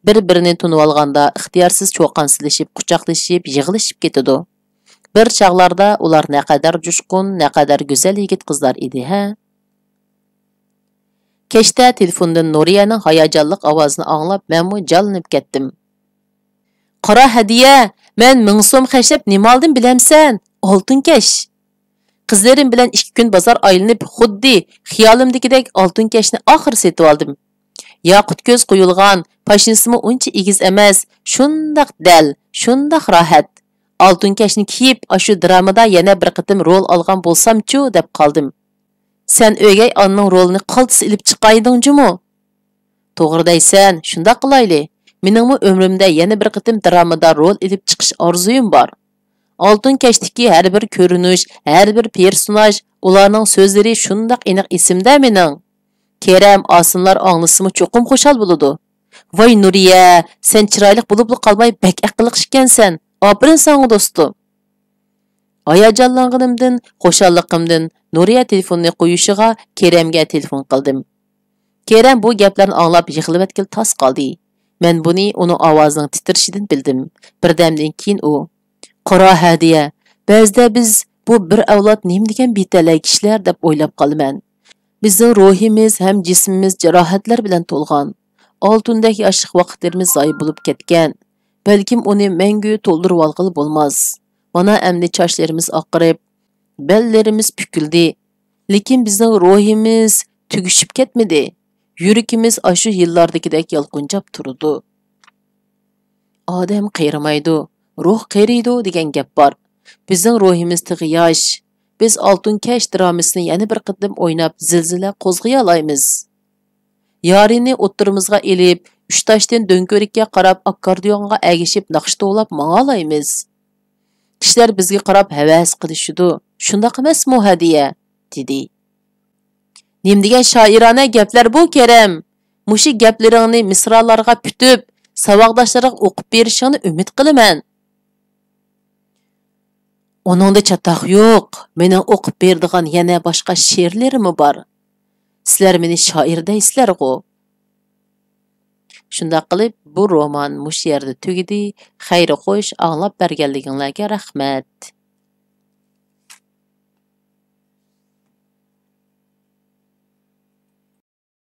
بىر-بىرىنى تونۇۋالغاندا ئىختىيارسىز چۇقانسىزلىشىپ، قۇچاقلىشىپ، يىغلىشىپ كېتىدۇ. بىر چاغلاردا ئۇلار نەقەدەر جۇشقۇن، نەقەدەر گۈزەل يىگىت-قىزلار ئىدى ھە! كەچتە تېلېفوندىن نۇرىيەنىڭ ھاياجانلىق ئاۋازىنى ئاڭلاپ، مەنمۇ جانلىنىپ كەتتىم. «قارا ھەدىيە، مەن مىڭ سوم خەجلەپ نېمە ئالدىم بىلەمسەن؟ ئالتۇن كەش! قىزلىرىم بىلەن ئىككى كۈن بازار ئايلىنىپ، خۇددى خىيالىمدىكىدەك ئالتۇن كەشنى ئاخىرى سېتىۋالدىم. ياقۇت كۆز قويۇلغان، پاشنىسىمۇ ئۇنچە ئېگىز ئەمەس، شۇنداق دەل، شۇنداق راھەت. ئالتۇن كەشنى كىيىپ، ئاشۇ درامىدا يەنە بىر قېتىم رول ئالغان بولسامچۇ دەپ قالدىم.» «سەن ئۆگەي ئانىنىڭ رولىنى قالتىس ئېلىپ چىقايدىڭ جۇمۇ؟» «توغرا دەيسەن، شۇنداق قىلايلى. مېنىڭمۇ ئۆمرۈمدە يەنە بىر قېتىم درامىدا رول ئېلىپ چىقىش ئارزۇيۇم بار. ئالتۇن كەشتىكى ھەر بىر كۆرۈنۈش، ھەر بىر پېرسوناژ، ئۇلارنىڭ سۆزلىرى شۇنداق ئېنىق ئېسىمدە مېنىڭ. كېرەم، ئاسىملار ئاڭلىسىمۇ چوقۇم خۇشال بولىدۇ.» «ۋاي نۇرىيە، سەن چىرايلىق بولۇپلا قالماي، بەك ئەقىللىق ئىكەنسەن. ئاپىرىن ساڭا، دوستۇم.» ھاياجانلانغىنىمدىن، خۇشاللىقىمدىن نۇرىيە تېلېفوننى قويۇشىغا كېرەمگە تېلېفون قىلدىم. كېرەم بۇ گەپلەرنى ئاڭلاپ يىغلىۋەتكىلى تاس قالدى. مەن بۇنى ئۇنىڭ ئاۋازىنىڭ تىترىشىدىن بىلدىم. بىردەمدىن كېيىن ئۇ، «قارا ھەدىيە، بەزىدە بىز بۇ بىر ئەۋلاد نېمە دېگەن بىتەلەي كىشىلەر دەپ ئويلاپ قالىمەن. بىزنىڭ روھىمىز ھەم جىسمىمىز جاراھەتلەر بىلەن تولغان. ئالتۇندەك ياشلىق ۋاقىتلىرىمىز زايە بولۇپ كەتكەن. بەلكىم ئۇنى مەڭگۈ تولدۇرۇۋالغىلى بولماس. مانا ئەمدى چاچلىرىمىز ئاقىرىپ، بەللىرىمىز پۈكۈلدى. لېكىن بىزنىڭ روھىمىز تۈگىشىپ كەتمىدى. يۈرىكىمىز ئاشۇ يىللاردىكىدەك يالقۇنجاپ تۇرىدۇ. ئادەم قېرىمايدۇ، روھ قېرىيدۇ دېگەن گەپ بار. بىزنىڭ روھىمىز تېخى ياش. بىز ئالتۇن كەش درامىسىنى يەنە بىر قېتىم ئويناپ، زىلزىلە قوزغىيالايمىز. يارىنى ئوتتۇرىمىزغا ئېلىپ، ئۈچ تاشتىن دۆڭكۆۋرۈككە قاراپ ئاككوردىيونغا ئەگىشىپ ناخشا توۋلاپ ماڭالايمىز. كىشىلەر بىزگە قاراپ ھەۋەس قىلىشىدۇ. شۇنداق ئەمەسمۇ، ھەدىيە؟» دېدى. «نېمە دېگەن شائىرانە گەپلەر بۇ، كېرەم؟ مۇشۇ گەپلىرىڭنى مىسرالارغا پۈتۈپ، ساۋاقداشلارغا ئوقۇپ بېرىشىڭنى ئۈمىد قىلىمەن. ئۇنىڭدا چاتاق يوق، مېنىڭ ئوقۇپ بېرىدىغان يەنە باشقا شېئىرلىرىممۇ بار. سىلەر مېنى شائىر دەيسىلەرغۇ. شۇنداق قىلىپ، بۇ رومان مۇشۇ يەردە تۈگىدى. خەير خوش، ئاڭلاپ بەرگەنلىكىڭلارگە رەھمەت.